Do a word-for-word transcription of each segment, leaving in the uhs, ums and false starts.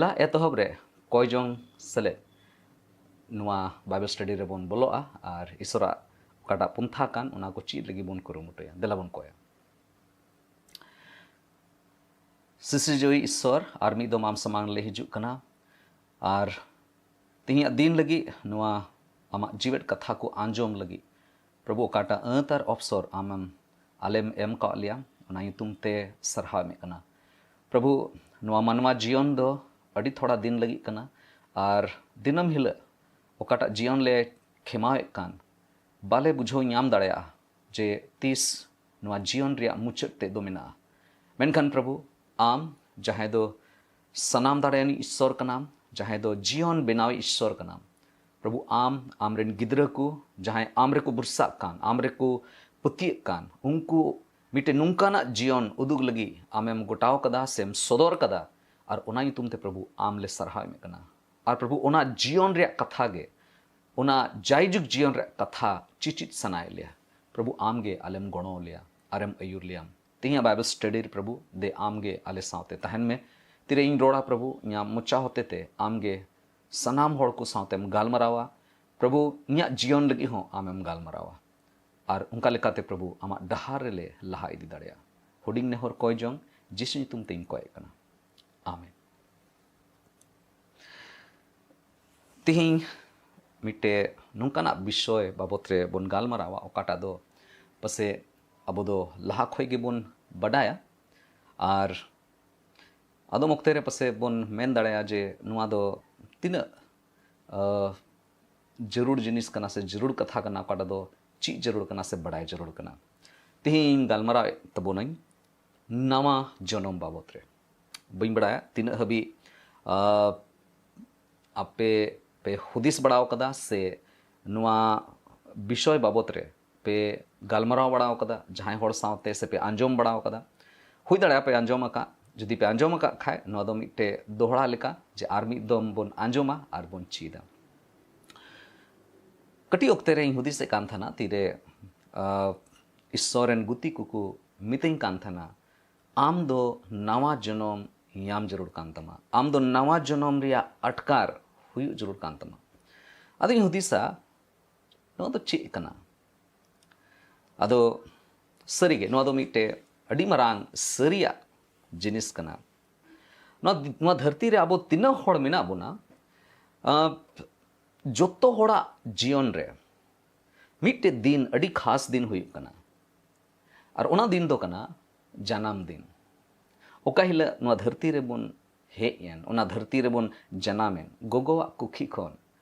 ᱞᱟ ᱮᱛᱚᱦᱚᱵ ᱨᱮ ᱠᱚᱭᱡᱚᱝ ᱥᱮᱞᱮᱫ ᱱᱚᱣᱟ ᱵᱟᱭᱵᱮᱞ ᱥᱴᱟᱰᱤ ᱨᱮᱵᱚᱱ ᱵᱚᱞᱚᱜᱼᱟ ᱟᱨ ᱤᱥᱚᱨᱟᱜ ᱚᱠᱟᱴᱟᱜ ᱯᱚᱱᱛᱷᱟ ᱠᱟᱱ, ᱚᱱᱟ ᱠᱚ ᱪᱮᱫ ᱞᱟᱹᱜᱤᱫ ᱵᱚᱱ ᱠᱩᱨᱩᱢᱩᱴᱩᱭᱟ᱾ ᱫᱮᱞᱟ ᱵᱚᱱ ᱠᱚᱭᱟ᱾ ᱥᱤᱥᱤᱨᱡᱟᱹᱣᱤᱡ ᱤᱥᱚᱨ, ᱟᱨ ᱢᱤᱫ ᱫᱚᱢ ᱟᱢ ᱥᱟᱢᱟᱝ ᱞᱮ ᱦᱤᱡᱩᱜ ᱠᱟᱱᱟ ᱟᱨ ᱛᱮᱦᱮᱧᱟᱜ ᱫᱤᱱ ᱞᱟᱹᱜᱤᱫ ᱱᱚᱣᱟ ᱟᱢᱟᱜ ᱡᱤᱣᱮᱫ ᱠᱟᱛᱷᱟ ᱠᱚ ᱟᱸᱡᱚᱢ ᱞᱟᱹᱜᱤᱫ ᱯᱨᱚᱵᱷᱩ ᱚᱠᱟᱴᱟᱜ ᱟᱹᱛ ᱟᱨ ᱚᱯᱥᱚᱨ ᱟᱢᱮᱢ ᱟᱞᱮᱢ ᱮᱢ ᱠᱟᱜ ᱞᱮᱭᱟ, ᱚᱱᱟ ᱧᱩᱛᱩᱢ ᱛᱮ ᱥᱟᱨᱦᱟᱣ ᱮᱢᱮᱫ ᱠᱟᱱᱟ᱾ ᱯᱨᱚᱵᱷᱩ, ᱱᱚᱣᱟ ᱢᱟᱱᱣᱟ ᱡᱤᱭᱚᱱ ᱫᱚ ᱟᱹᱰᱤ ᱛᱷᱚᱲᱟ ᱫᱤᱱ ᱞᱟᱹᱜᱤᱫ ᱠᱟᱱᱟ ᱟᱨ ᱫᱤᱱᱟᱹᱢ ᱦᱤᱞᱳᱜ ᱚᱠᱟᱴᱟᱜ ᱡᱤᱭᱚᱱ ᱞᱮ ᱠᱷᱮᱢᱟᱣᱮᱫ ᱠᱟᱱ, ᱵᱟᱞᱮ ᱵᱩᱡᱷᱟᱹᱣ ᱧᱟᱢ ᱫᱟᱲᱮᱭᱟᱜᱼᱟ ᱡᱮ ᱛᱤᱥ ᱱᱚᱣᱟ ᱡᱤᱭᱚᱱ ᱨᱮᱭᱟᱜ ᱢᱩᱪᱟᱹᱫ ᱛᱮᱫ ᱫᱚ ᱢᱮᱱᱟᱜᱼᱟ᱾ ᱢᱮᱱᱠᱷᱟᱱ ᱯᱨᱚᱵᱷᱩ, ᱟᱢ ᱡᱟᱦᱟᱸᱭ ᱫᱚ ᱥᱟᱱᱟᱢ ᱫᱟᱲᱮᱭᱟᱱᱤᱡ ᱤᱥᱥᱚᱨ ᱠᱟᱱᱟᱢ, ᱡᱟᱦᱟᱸᱭ ᱫᱚ ᱡᱤᱭᱚᱱ ᱵᱮᱱᱟᱣᱤᱡ ᱤᱥᱥᱚᱨ ᱠᱟᱱᱟᱢ, ᱯᱨᱚᱵᱷᱩ, ᱟᱢ ᱟᱢᱨᱮᱱ ᱜᱤᱫᱽᱨᱟᱹ ᱠᱚ ᱡᱟᱦᱟᱸᱭ ᱟᱢ ᱨᱮᱠᱚ ᱵᱷᱚᱨᱥᱟᱜ ᱠᱟᱱ, ᱟᱢ ᱨᱮᱠᱚ ᱯᱟᱹᱛᱭᱟᱹᱜ ᱠᱟᱱ, ᱩᱱᱠᱩ ᱢᱤᱫᱴᱮᱱ ᱱᱚᱝᱠᱟᱱᱟᱜ ᱡᱤᱭᱚᱱ ᱩᱫᱩᱜ ᱞᱟᱹᱜᱤᱫ ᱟᱢᱮᱢ ᱜᱚᱴᱟᱣ ᱠᱟᱫᱟ ᱥᱮᱢ ᱥᱚᱫᱚᱨ ᱠᱟᱫᱟ, ᱟᱨ ᱚᱱᱟ ᱧᱩᱛᱩᱢ ᱛᱮ ᱯᱨᱚᱵᱷᱩ ᱟᱢ ᱞᱮ ᱥᱟᱨᱦᱟᱣ ᱮᱢᱮᱫ ᱠᱟᱱᱟ᱾ ᱟᱨ ᱯᱨᱚᱵᱷᱩ, ᱚᱱᱟ ᱡᱤᱭᱚᱱ ᱨᱮᱭᱟᱜ ᱠᱟᱛᱷᱟ ᱜᱮ, ᱚᱱᱟ ᱡᱟᱭᱡᱩᱜᱽ ᱡᱤᱭᱚᱱ ᱨᱮᱭᱟᱜ ᱠᱟᱛᱷᱟ ᱪᱮᱪᱮᱫ ᱥᱟᱱᱟᱭᱮᱫ ᱞᱮᱭᱟ᱾ ᱯᱨᱚᱵᱷᱩ, ᱟᱢ ᱜᱮ ᱟᱞᱮᱢ ᱜᱚᱲᱚ ᱞᱮᱭᱟ ᱟᱨᱮᱢ ᱟᱹᱭᱩᱨ ᱞᱮᱭᱟᱢ᱾ ᱛᱮᱦᱮᱧᱟᱜ ᱵᱟᱭᱵᱮᱞ ᱥᱴᱟᱰᱤ ᱨᱮ ᱯᱨᱚᱵᱷᱩ, ᱫᱮ ᱟᱢ ᱜᱮ ᱟᱞᱮ ᱥᱟᱶᱛᱮ ᱛᱟᱦᱮᱱ ᱢᱮ᱾ ᱛᱤᱨᱮ ᱤᱧ ᱨᱚᱲᱟ ᱯᱨᱚᱵᱷᱩ, ᱤᱧᱟᱹᱜ ᱢᱚᱪᱟ ᱦᱚᱛᱮ ᱛᱮ ᱟᱢ ᱜᱮ ᱥᱟᱱᱟᱢ ᱦᱚᱲ ᱠᱚ ᱥᱟᱶᱛᱮᱢ ᱜᱟᱞᱢᱟᱨᱟᱣᱟ᱾ ᱯᱨᱚᱵᱷᱩ, ᱤᱧᱟᱹᱜ ᱡᱤᱭᱚᱱ ᱞᱟᱹᱜᱤᱫ ᱦᱚᱸ ᱟᱢᱮᱢ ᱜᱟᱞᱢᱟᱨᱟᱣᱟ᱾ ᱟᱨ ᱚᱱᱠᱟ ᱞᱮᱠᱟᱛᱮ ᱯᱨᱚᱵᱷᱩ, ᱟᱢᱟᱜ ᱰᱟᱦᱟᱨ ᱨᱮᱞᱮ ᱞᱟᱦᱟ ᱤᱫᱤ ᱫᱟᱲᱮᱭᱟᱜᱼᱟ᱾ ᱦᱩᱰᱤᱧ ᱱᱮᱦᱚᱨ ᱠᱚᱭ ᱡᱚᱝ ᱡᱤᱥᱩ ᱧᱩᱛᱩᱢ ᱛᱮᱧ ᱠᱚᱭᱮᱫ ᱠᱟᱱᱟ᱾ ᱟᱢᱮᱱ᱾ ᱛᱤᱦᱤᱧ ᱢᱤᱫᱴᱮᱡ ᱱᱚᱝᱠᱟᱱᱟᱜ ᱵᱤᱥᱚᱭ ᱵᱟᱵᱚᱛ ᱨᱮ ᱵᱚᱱ ᱜᱟᱞᱢᱟᱨᱟᱣᱟ, ᱚᱠᱟᱴᱟᱜ ᱫᱚ ᱯᱟᱥᱮ ᱟᱵᱚ ᱫᱚ ᱞᱟᱦᱟ ᱠᱷᱚᱡ ᱜᱮᱵᱚᱱ ᱵᱟᱰᱟᱭᱟ᱾ ᱟᱨ ᱟᱫᱚᱢ ᱚᱠᱛᱮ ᱨᱮ ᱯᱟᱥᱮ ᱵᱚᱱ ᱢᱮᱱ ᱫᱟᱲᱮᱭᱟᱜᱼᱟ ᱡᱮ ᱱᱚᱣᱟ ᱫᱚ ᱛᱤᱱᱟᱹᱜ, ᱟᱹ, ᱡᱟᱹᱨᱩᱲ ᱡᱤᱱᱤᱥ ᱠᱟᱱᱟ ᱥᱮ ᱡᱟᱹᱨᱩᱲ ᱠᱟᱛᱷᱟ ᱠᱟᱱᱟ, ᱚᱠᱟᱴᱟᱜ ᱫᱚ ᱪᱮᱫ ᱡᱟᱹᱨᱩᱲ ᱠᱟᱱᱟ ᱥᱮ ᱵᱟᱰᱟᱭ ᱡᱟᱹᱨᱩᱲ ᱠᱟᱱᱟ᱾ ᱛᱤᱦᱤᱧ ᱜᱟᱞᱢᱟᱨᱟᱣᱮᱫ ᱛᱟᱵᱚᱱᱟᱹᱧ ᱱᱟᱣᱟ ᱡᱚᱱᱚᱢ ᱵᱟᱵᱚᱛ ᱨᱮ᱾ ᱵᱟᱹᱧ ᱵᱟᱲᱟᱭᱟ ᱛᱤᱱᱟᱹᱜ ᱦᱟᱹᱵᱤᱡ, ᱟᱹ, ᱟᱯᱮ ᱯᱮ ᱦᱩᱫᱤᱥ ᱵᱟᱲᱟᱣ ᱠᱟᱫᱟ ᱥᱮ ᱱᱚᱣᱟ ᱵᱤᱥᱚᱭ ᱵᱟᱵᱚᱛ ᱨᱮ ᱯᱮ ᱜᱟᱞᱢᱟᱨᱟᱣ ᱵᱟᱲᱟᱣ ᱠᱟᱫᱟ ᱡᱟᱦᱟᱸᱭ ᱦᱚᱲ ᱥᱟᱶᱛᱮ, ᱥᱮ ᱯᱮ ᱟᱸᱡᱚᱢ ᱵᱟᱲᱟᱣ ᱠᱟᱫᱟ᱾ ᱦᱩᱭ ᱫᱟᱲᱮᱭᱟᱜᱼᱟ ᱯᱮ ᱟᱸᱡᱚᱢ ᱟᱠᱟᱫ᱾ ᱡᱩᱫᱤ ᱯᱮ ᱟᱸᱡᱚᱢ ᱟᱠᱟᱫ ᱠᱷᱟᱡ, ᱱᱚᱣᱟ ᱫᱚ ᱢᱤᱫᱴᱮᱡ ᱫᱚᱦᱲᱟ ᱞᱮᱠᱟ ᱡᱮ ᱟᱨ ᱢᱤᱫ ᱫᱚᱢ ᱵᱚᱱ ᱟᱸᱡᱚᱢᱟ ᱟᱨ ᱵᱚᱱ ᱪᱮᱫᱟ᱾ ᱠᱟᱹᱴᱤᱡ ᱚᱠᱛᱮ ᱨᱮᱧ ᱦᱩᱫᱤᱥᱮᱫ ᱠᱟᱱ ᱛᱟᱦᱮᱱᱟ, ᱛᱤᱨᱮ, ᱟᱹ, ᱤᱥᱥᱚᱨ ᱨᱮᱱ ᱜᱩᱛᱤ ᱠᱚᱠᱚ ᱢᱤᱛᱟᱹᱧ ᱠᱟᱱ ᱛᱟᱦᱮᱱᱟ, "ᱟᱢ ᱫᱚ ᱱᱟᱣᱟ ᱡᱚᱱᱚᱢ ᱧᱟᱢ ᱡᱟᱹᱨᱩᱲ ᱠᱟᱱ ᱛᱟᱢᱟ᱾ ᱟᱢ ᱫᱚ ᱱᱟᱣᱟ ᱡᱚᱱᱚᱢ ᱨᱮᱭᱟᱜ ᱟᱴᱠᱟᱨ ᱦᱩᱭᱩᱜ ᱡᱟᱹᱨᱩᱲ ᱠᱟᱱ ᱛᱟᱢᱟ᱾ ᱟᱫᱚᱧ ᱦᱩᱫᱤᱥᱟ, ᱱᱚᱣᱟ ᱫᱚ ᱪᱮᱫ ᱠᱟᱱᱟ? ᱟᱫᱚ ᱥᱟᱹᱨᱤᱜᱮ ᱱᱚᱣᱟ ᱫᱚ ᱢᱤᱫᱴᱮᱡ ᱟᱹᱰᱤ ᱢᱟᱨᱟᱝ ᱥᱟᱹᱨᱤᱭᱟᱜ ᱡᱤᱱᱤᱥ ᱠᱟᱱᱟ᱾ ᱱᱚᱣᱟ, ᱱᱚᱣᱟ ᱫᱷᱟᱹᱨᱛᱤ ᱨᱮ ᱟᱵᱚ ᱛᱤᱱᱟᱹᱜ ᱦᱚᱲ ᱢᱮᱱᱟᱜ ᱵᱚᱱᱟ, ᱟᱸ, ᱡᱚᱛᱚ ᱦᱚᱲᱟᱜ ᱡᱤᱭᱚᱱ ᱨᱮ ᱢᱤᱫᱴᱮᱡ ᱫᱤᱱ, ᱟᱹᱰᱤ ᱠᱷᱟᱥ ᱫᱤᱱ ᱦᱩᱭᱩᱜ ᱠᱟᱱᱟ᱾ ᱟᱨ ᱚᱱᱟ ᱫᱤᱱ ᱫᱚ ᱠᱟᱱᱟ ᱡᱟᱱᱟᱢ ᱫᱤᱱ᱾ ᱚᱠᱟ ᱦᱤᱞᱳᱜ ᱱᱚᱣᱟ ᱫᱷᱟᱹᱨᱛᱤ ᱨᱮᱵᱚᱱ ᱦᱮᱡ ᱮᱱ, ᱚᱱᱟ ᱫᱷᱟᱹᱨᱛᱤ ᱨᱮᱵᱚᱱ ᱡᱟᱱᱟᱢ ᱮᱱ, ᱜᱚᱜᱚᱣᱟᱜ ᱠᱩᱠᱷᱤ ᱠᱷᱚᱱ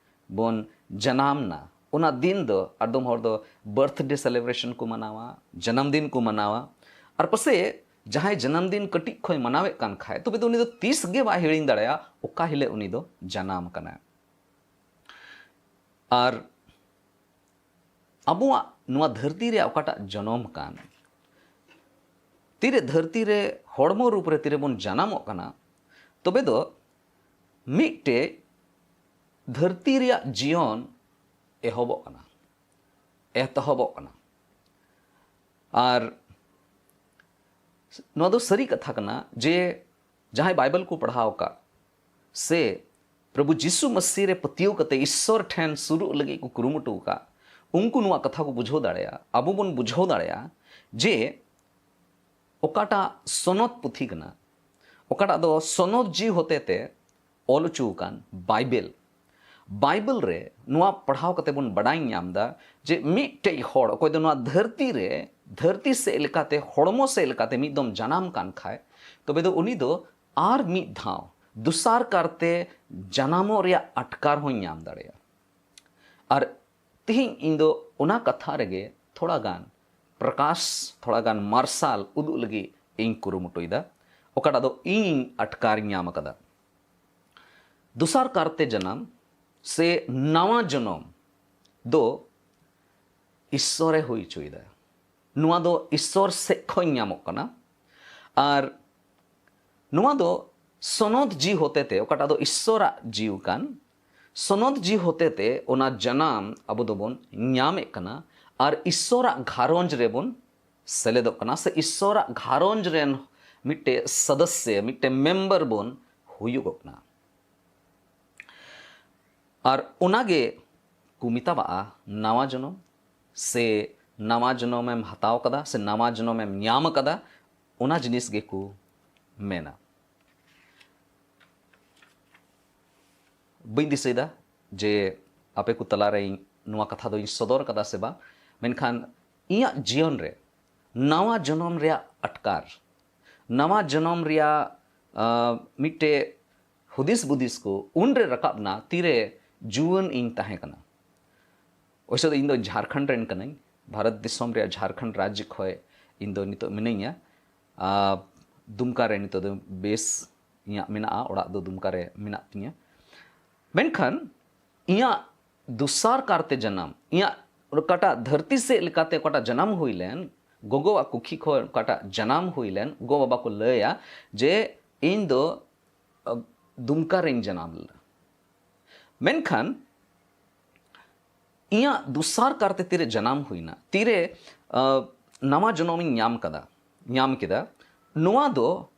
ᱵᱚᱱ ᱡᱟᱱᱟᱢ ᱱᱟ, ᱚᱱᱟ ᱫᱤᱱ ᱫᱚ ᱟᱫᱚᱢ ᱦᱚᱲ ᱫᱚ birthday celebration ᱠᱚ ᱢᱟᱱᱟᱣᱟ, ᱡᱟᱱᱟᱢ ᱫᱤᱱ ᱠᱚ ᱢᱟᱱᱟᱣᱟ᱾ ᱟᱨ ᱯᱟᱥᱮᱡ ᱡᱟᱦᱟᱸᱭ ᱡᱟᱱᱟᱢ ᱫᱤᱱ ᱠᱟᱹᱴᱤᱡ ᱠᱷᱚᱱ ᱢᱟᱱᱟᱣᱮᱫ ᱠᱟᱱ ᱠᱷᱟᱡ, ᱛᱚᱵᱮ ᱫᱚ ᱩᱱᱤ ᱫᱚ ᱛᱤᱥ ᱜᱮ ᱵᱟᱭ ᱦᱤᱲᱤᱧ ᱫᱟᱲᱮᱭᱟᱜᱼᱟ ᱚᱠᱟ ᱦᱤᱞᱳᱜ ᱩᱱᱤ ᱫᱚ ᱡᱟᱱᱟᱢ ᱠᱟᱱᱟᱭ᱾ ᱟᱨ ᱟᱵᱚᱣᱟᱜ ᱱᱚᱣᱟ ᱫᱷᱟᱹᱨᱛᱤ ᱨᱮᱭᱟᱜ ᱚᱠᱟᱴᱟᱜ ᱡᱚᱱᱚᱢ ᱠᱟᱱ, ᱛᱤᱨᱮ ᱫᱷᱟᱹᱨᱛᱤ ᱨᱮ ᱦᱚᱲᱢᱚ ᱨᱩᱯ ᱨᱮ ᱛᱤᱨᱮ ᱵᱚᱱ ᱡᱟᱱᱟᱢᱚᱜ ᱠᱟᱱᱟ, ᱛᱚᱵᱮ ᱫᱚ ᱢᱤᱫᱴᱮᱡ ᱫᱷᱟᱹᱨᱛᱤ ᱨᱮᱭᱟᱜ ᱡᱤᱭᱚᱱ ᱮᱦᱚᱵᱚᱜ ᱠᱟᱱᱟ, ᱮᱛᱚᱦᱚᱵᱚᱜ ᱠᱟᱱᱟ᱾ ᱟᱨ ᱱᱚᱣᱟ ᱫᱚ ᱥᱟᱹᱨᱤ ᱠᱟᱛᱷᱟ ᱠᱟᱱᱟ ᱡᱮ ᱡᱟᱦᱟᱸᱭ ᱵᱟᱭᱵᱮᱞ ᱠᱚ ᱯᱟᱲᱦᱟᱣ ᱟᱠᱟᱫ ᱥᱮ ᱯᱨᱚᱵᱷᱩ ᱡᱤᱥᱩ ᱢᱟᱹᱥᱤ ᱨᱮ ᱯᱟᱹᱛᱭᱟᱹᱣ ᱠᱟᱛᱮ ᱤᱥᱥᱚᱨ ᱴᱷᱮᱱ ᱥᱩᱨᱩᱜ ᱞᱟᱹᱜᱤᱫ ᱠᱚ ᱠᱩᱨᱩᱢᱩᱴᱩ ᱟᱠᱟᱫ, ᱩᱱᱠᱩ ᱱᱚᱣᱟ ᱠᱟᱛᱷᱟ ᱠᱚ ᱵᱩᱡᱷᱟᱹᱣ ᱫᱟᱲᱮᱭᱟᱜᱼᱟ, ᱟᱵᱚ ᱵᱚᱱ ᱵᱩᱡᱷᱟᱹᱣ ᱫᱟᱲᱮᱭᱟᱜᱼᱟ ᱡᱮ ᱚᱠᱟᱴᱟᱜ ᱥᱚᱱᱚᱛ ᱯᱩᱛᱷᱤ ᱠᱟᱱᱟ, ᱚᱠᱟᱴᱟᱜ ᱫᱚ ᱥᱚᱱᱚᱛ ᱡᱤᱣᱤ ᱦᱚᱛᱮᱛᱮ ᱚᱞ ᱦᱚᱪᱚ ᱟᱠᱟᱱ ᱵᱟᱭᱵᱮᱞ᱾ ᱵᱟᱭᱵᱮᱞ ᱨᱮ ᱱᱚᱣᱟ ᱯᱟᱲᱦᱟᱣ ᱠᱟᱛᱮ ᱵᱚᱱ ᱵᱟᱰᱟᱭ ᱧᱟᱢ ᱮᱫᱟ ᱡᱮ ᱢᱤᱫᱴᱮᱡ ᱦᱚᱲ, ᱚᱠᱚᱭ ᱫᱚ ᱱᱚᱣᱟ ᱫᱷᱟᱹᱨᱛᱤ ᱨᱮ, ᱫᱷᱟᱹᱨᱛᱤ ᱥᱮᱫ ᱞᱮᱠᱟᱛᱮ, ᱦᱚᱲᱢᱚ ᱥᱮᱫ ᱞᱮᱠᱟᱛᱮ ᱢᱤᱫ ᱫᱚᱢ ᱡᱟᱱᱟᱢ ᱠᱟᱱ ᱠᱷᱟᱡ, ᱛᱚᱵᱮ ᱫᱚ ᱩᱱᱤ ᱫᱚ ᱟᱨ ᱢᱤᱫ ᱫᱷᱟᱣ ᱫᱚᱥᱟᱨ ᱠᱟᱨᱛᱮ ᱡᱟᱱᱟᱢᱚᱜ ᱨᱮᱭᱟᱜ ᱟᱴᱠᱟᱨ ᱦᱚᱸᱭ ᱧᱟᱢ ᱫᱟᱲᱮᱭᱟᱜᱼᱟ᱾ ᱟᱨ ᱛᱮᱦᱮᱧ ᱤᱧ ᱫᱚ ᱚᱱᱟ ᱠᱟᱛᱷᱟ ᱨᱮᱜᱮ ᱛᱷᱚᱲᱟ ᱜᱟᱱ ᱯᱨᱚᱠᱟᱥ, ᱛᱷᱚᱲᱟ ᱜᱟᱱ ᱢᱟᱨᱥᱟᱞ ᱩᱫᱩᱜ ᱞᱟᱹᱜᱤᱫ ᱤᱧ ᱠᱩᱨᱩᱢᱩᱴᱩᱭᱮᱫᱟ, ᱚᱠᱟᱴᱟᱜ ᱫᱚ ᱤᱧ ᱟᱴᱠᱟᱨ ᱧᱟᱢ ᱟᱠᱟᱫᱟ᱾ ᱫᱚᱥᱟᱨ ᱠᱟᱨᱛᱮ ᱡᱟᱱᱟᱢ ᱥᱮ ᱱᱟᱣᱟ ᱡᱚᱱᱚᱢ ᱫᱚ ᱤᱥᱥᱚᱨᱮ ᱦᱩᱭ ᱦᱚᱪᱚᱭᱮᱫᱟ᱾ ᱱᱚᱣᱟ ᱫᱚ ᱤᱥᱥᱚᱨ ᱥᱮᱫ ᱠᱷᱚᱱ ᱧᱟᱢᱚᱜ ᱠᱟᱱᱟ᱾ ᱟᱨ ᱱᱚᱣᱟ ᱫᱚ ᱥᱚᱱᱚᱛ ᱡᱤᱣᱤ ᱦᱚᱛᱮᱛᱮ, ᱚᱠᱟᱴᱟᱜ ᱫᱚ ᱤᱥᱥᱚᱨᱟᱜ ᱡᱤᱣᱤ ᱠᱟᱱ, ᱥᱚᱱᱚᱛ ᱡᱤᱣᱤ ᱦᱚᱛᱮᱛᱮ ᱚᱱᱟ ᱡᱟᱱᱟᱢ ᱟᱵᱚ ᱫᱚᱵᱚᱱ ᱧᱟᱢᱮᱫ ᱠᱟᱱᱟ᱾ ᱟᱨ ᱤᱥᱥᱚᱨᱟᱜ ᱜᱷᱟᱨᱚᱸᱡᱽ ᱨᱮᱵᱚᱱ ᱥᱮᱞᱮᱫᱚᱜ ᱠᱟᱱᱟ, ᱥᱮ ᱤᱥᱥᱚᱨᱟᱜ ᱜᱷᱟᱨᱚᱸᱡᱽ ᱨᱮᱱ ᱢᱤᱫᱴᱮᱡ ᱥᱚᱫᱚᱥᱥᱚ, ᱢᱤᱫᱴᱮᱡ ᱢᱮᱢᱵᱟᱨ ᱵᱚᱱ ᱦᱩᱭᱩᱜᱚᱜ ᱠᱟᱱᱟ᱾ ᱟᱨ ᱚᱱᱟᱜᱮ ᱠᱚ ᱢᱮᱛᱟᱣᱟᱜᱼᱟ ᱱᱟᱣᱟ ᱡᱚᱱᱚᱢ, ᱥᱮ ᱱᱟᱣᱟ ᱡᱚᱱᱚᱢᱮᱢ ᱦᱟᱛᱟᱣ ᱠᱟᱫᱟ, ᱥᱮ ᱱᱟᱣᱟ ᱡᱚᱱᱚᱢᱮᱢ ᱧᱟᱢ ᱠᱟᱫᱟ, ᱚᱱᱟ ᱡᱤᱱᱤᱥ ᱜᱮᱠᱚ ᱢᱮᱱᱟ᱾ ᱵᱟᱹᱧ ᱫᱤᱥᱟᱹᱭᱮᱫᱟ ᱡᱮ ᱟᱯᱮ ᱠᱚ ᱛᱟᱞᱟᱨᱮ ᱤᱧ ᱱᱚᱣᱟ ᱠᱟᱛᱷᱟ ᱫᱚᱧ ᱥᱚᱫᱚᱨ ᱠᱟᱫᱟ ᱥᱮ ᱵᱟᱝ, ᱢᱮᱱᱠᱷᱟᱱ ᱤᱧᱟᱹᱜ ᱡᱤᱭᱚᱱ ᱨᱮ ᱱᱟᱣᱟ ᱡᱚᱱᱚᱢ ᱨᱮᱭᱟᱜ ᱟᱴᱠᱟᱨ, ᱱᱟᱣᱟ ᱡᱚᱱᱚᱢ ᱨᱮᱭᱟᱜ, ᱟᱸ, ᱢᱤᱫᱴᱮᱡ ᱦᱩᱫᱤᱥ ᱵᱩᱫᱤᱥ ᱠᱚ ᱩᱱᱨᱮ ᱨᱟᱠᱟᱵ ᱮᱱᱟ, ᱛᱤᱨᱮ ᱡᱩᱣᱟᱹᱱ ᱤᱧ ᱛᱟᱦᱮᱸ ᱠᱟᱱᱟ᱾ ᱚᱵᱚᱥᱥᱚ ᱫᱚ ᱤᱧ ᱫᱚ ᱡᱷᱟᱲᱠᱷᱚᱸᱰ ᱨᱮᱱ ᱠᱟᱹᱱᱟᱹᱧ, ᱵᱷᱟᱨᱚᱛ ᱫᱤᱥᱚᱢ ᱨᱮᱭᱟᱜ ᱡᱷᱟᱲᱠᱷᱚᱸᱰ ᱨᱟᱡᱽ ᱠᱷᱚᱱ ᱤᱧ ᱫᱚ ᱱᱤᱛᱚᱜ ᱢᱤᱱᱟᱹᱧᱟ᱾ ᱟᱨ ᱫᱩᱢᱠᱟ ᱨᱮ ᱱᱤᱛᱚᱜ ᱫᱚ ᱵᱮᱥ ᱤᱧᱟᱹᱜ ᱢᱮᱱᱟᱜᱼᱟ, ᱚᱲᱟᱜ ᱫᱚ ᱫᱩᱢᱠᱟ ᱨᱮ ᱢᱮᱱᱟᱜ ᱛᱤᱧᱟᱹ᱾ ᱢᱮᱱᱠᱷᱟᱱ ᱤᱧᱟᱹᱜ ᱫᱚᱥᱟᱨ ᱠᱟᱨᱛᱮ ᱡᱟᱱᱟᱢ, ᱤᱧᱟᱹᱜ ᱚᱠᱟᱴᱟᱜ ᱫᱷᱟᱹᱨᱛᱤ ᱥᱮᱫ ᱞᱮᱠᱟᱛᱮ ᱚᱠᱟᱴᱟᱜ ᱡᱟᱱᱟᱢ ᱦᱩᱭ ᱞᱮᱱ, ᱜᱚᱜᱚᱣᱟᱜ ᱠᱩᱠᱷᱤ ᱠᱷᱚᱱ ᱚᱠᱟᱴᱟᱜ ᱡᱟᱱᱟᱢ ᱦᱩᱭ ᱞᱮᱱ, ᱜᱚ ᱵᱟᱵᱟ ᱠᱚ ᱞᱟᱹᱭᱟ ᱡᱮ ᱤᱧ ᱫᱚ, ᱟᱹ, ᱫᱩᱢᱠᱟ ᱨᱮᱧ ᱡᱟᱱᱟᱢ ᱞᱮᱱᱟ᱾ ᱢᱮᱱᱠᱷᱟᱱ ᱤᱧᱟᱹᱜ ᱫᱚᱥᱟᱨ ᱠᱟᱨᱛᱮ ᱛᱤᱨᱮ ᱡᱟᱱᱟᱢ ᱦᱩᱭᱱᱟ, ᱛᱤᱨᱮ, ᱟᱹ, ᱱᱟᱣᱟ ᱡᱚᱱᱚᱢᱤᱧ ᱧᱟᱢ ᱠᱟᱫᱟ, ᱧᱟᱢ ᱠᱮᱫᱟ, ᱱᱚᱣᱟ ᱫᱚ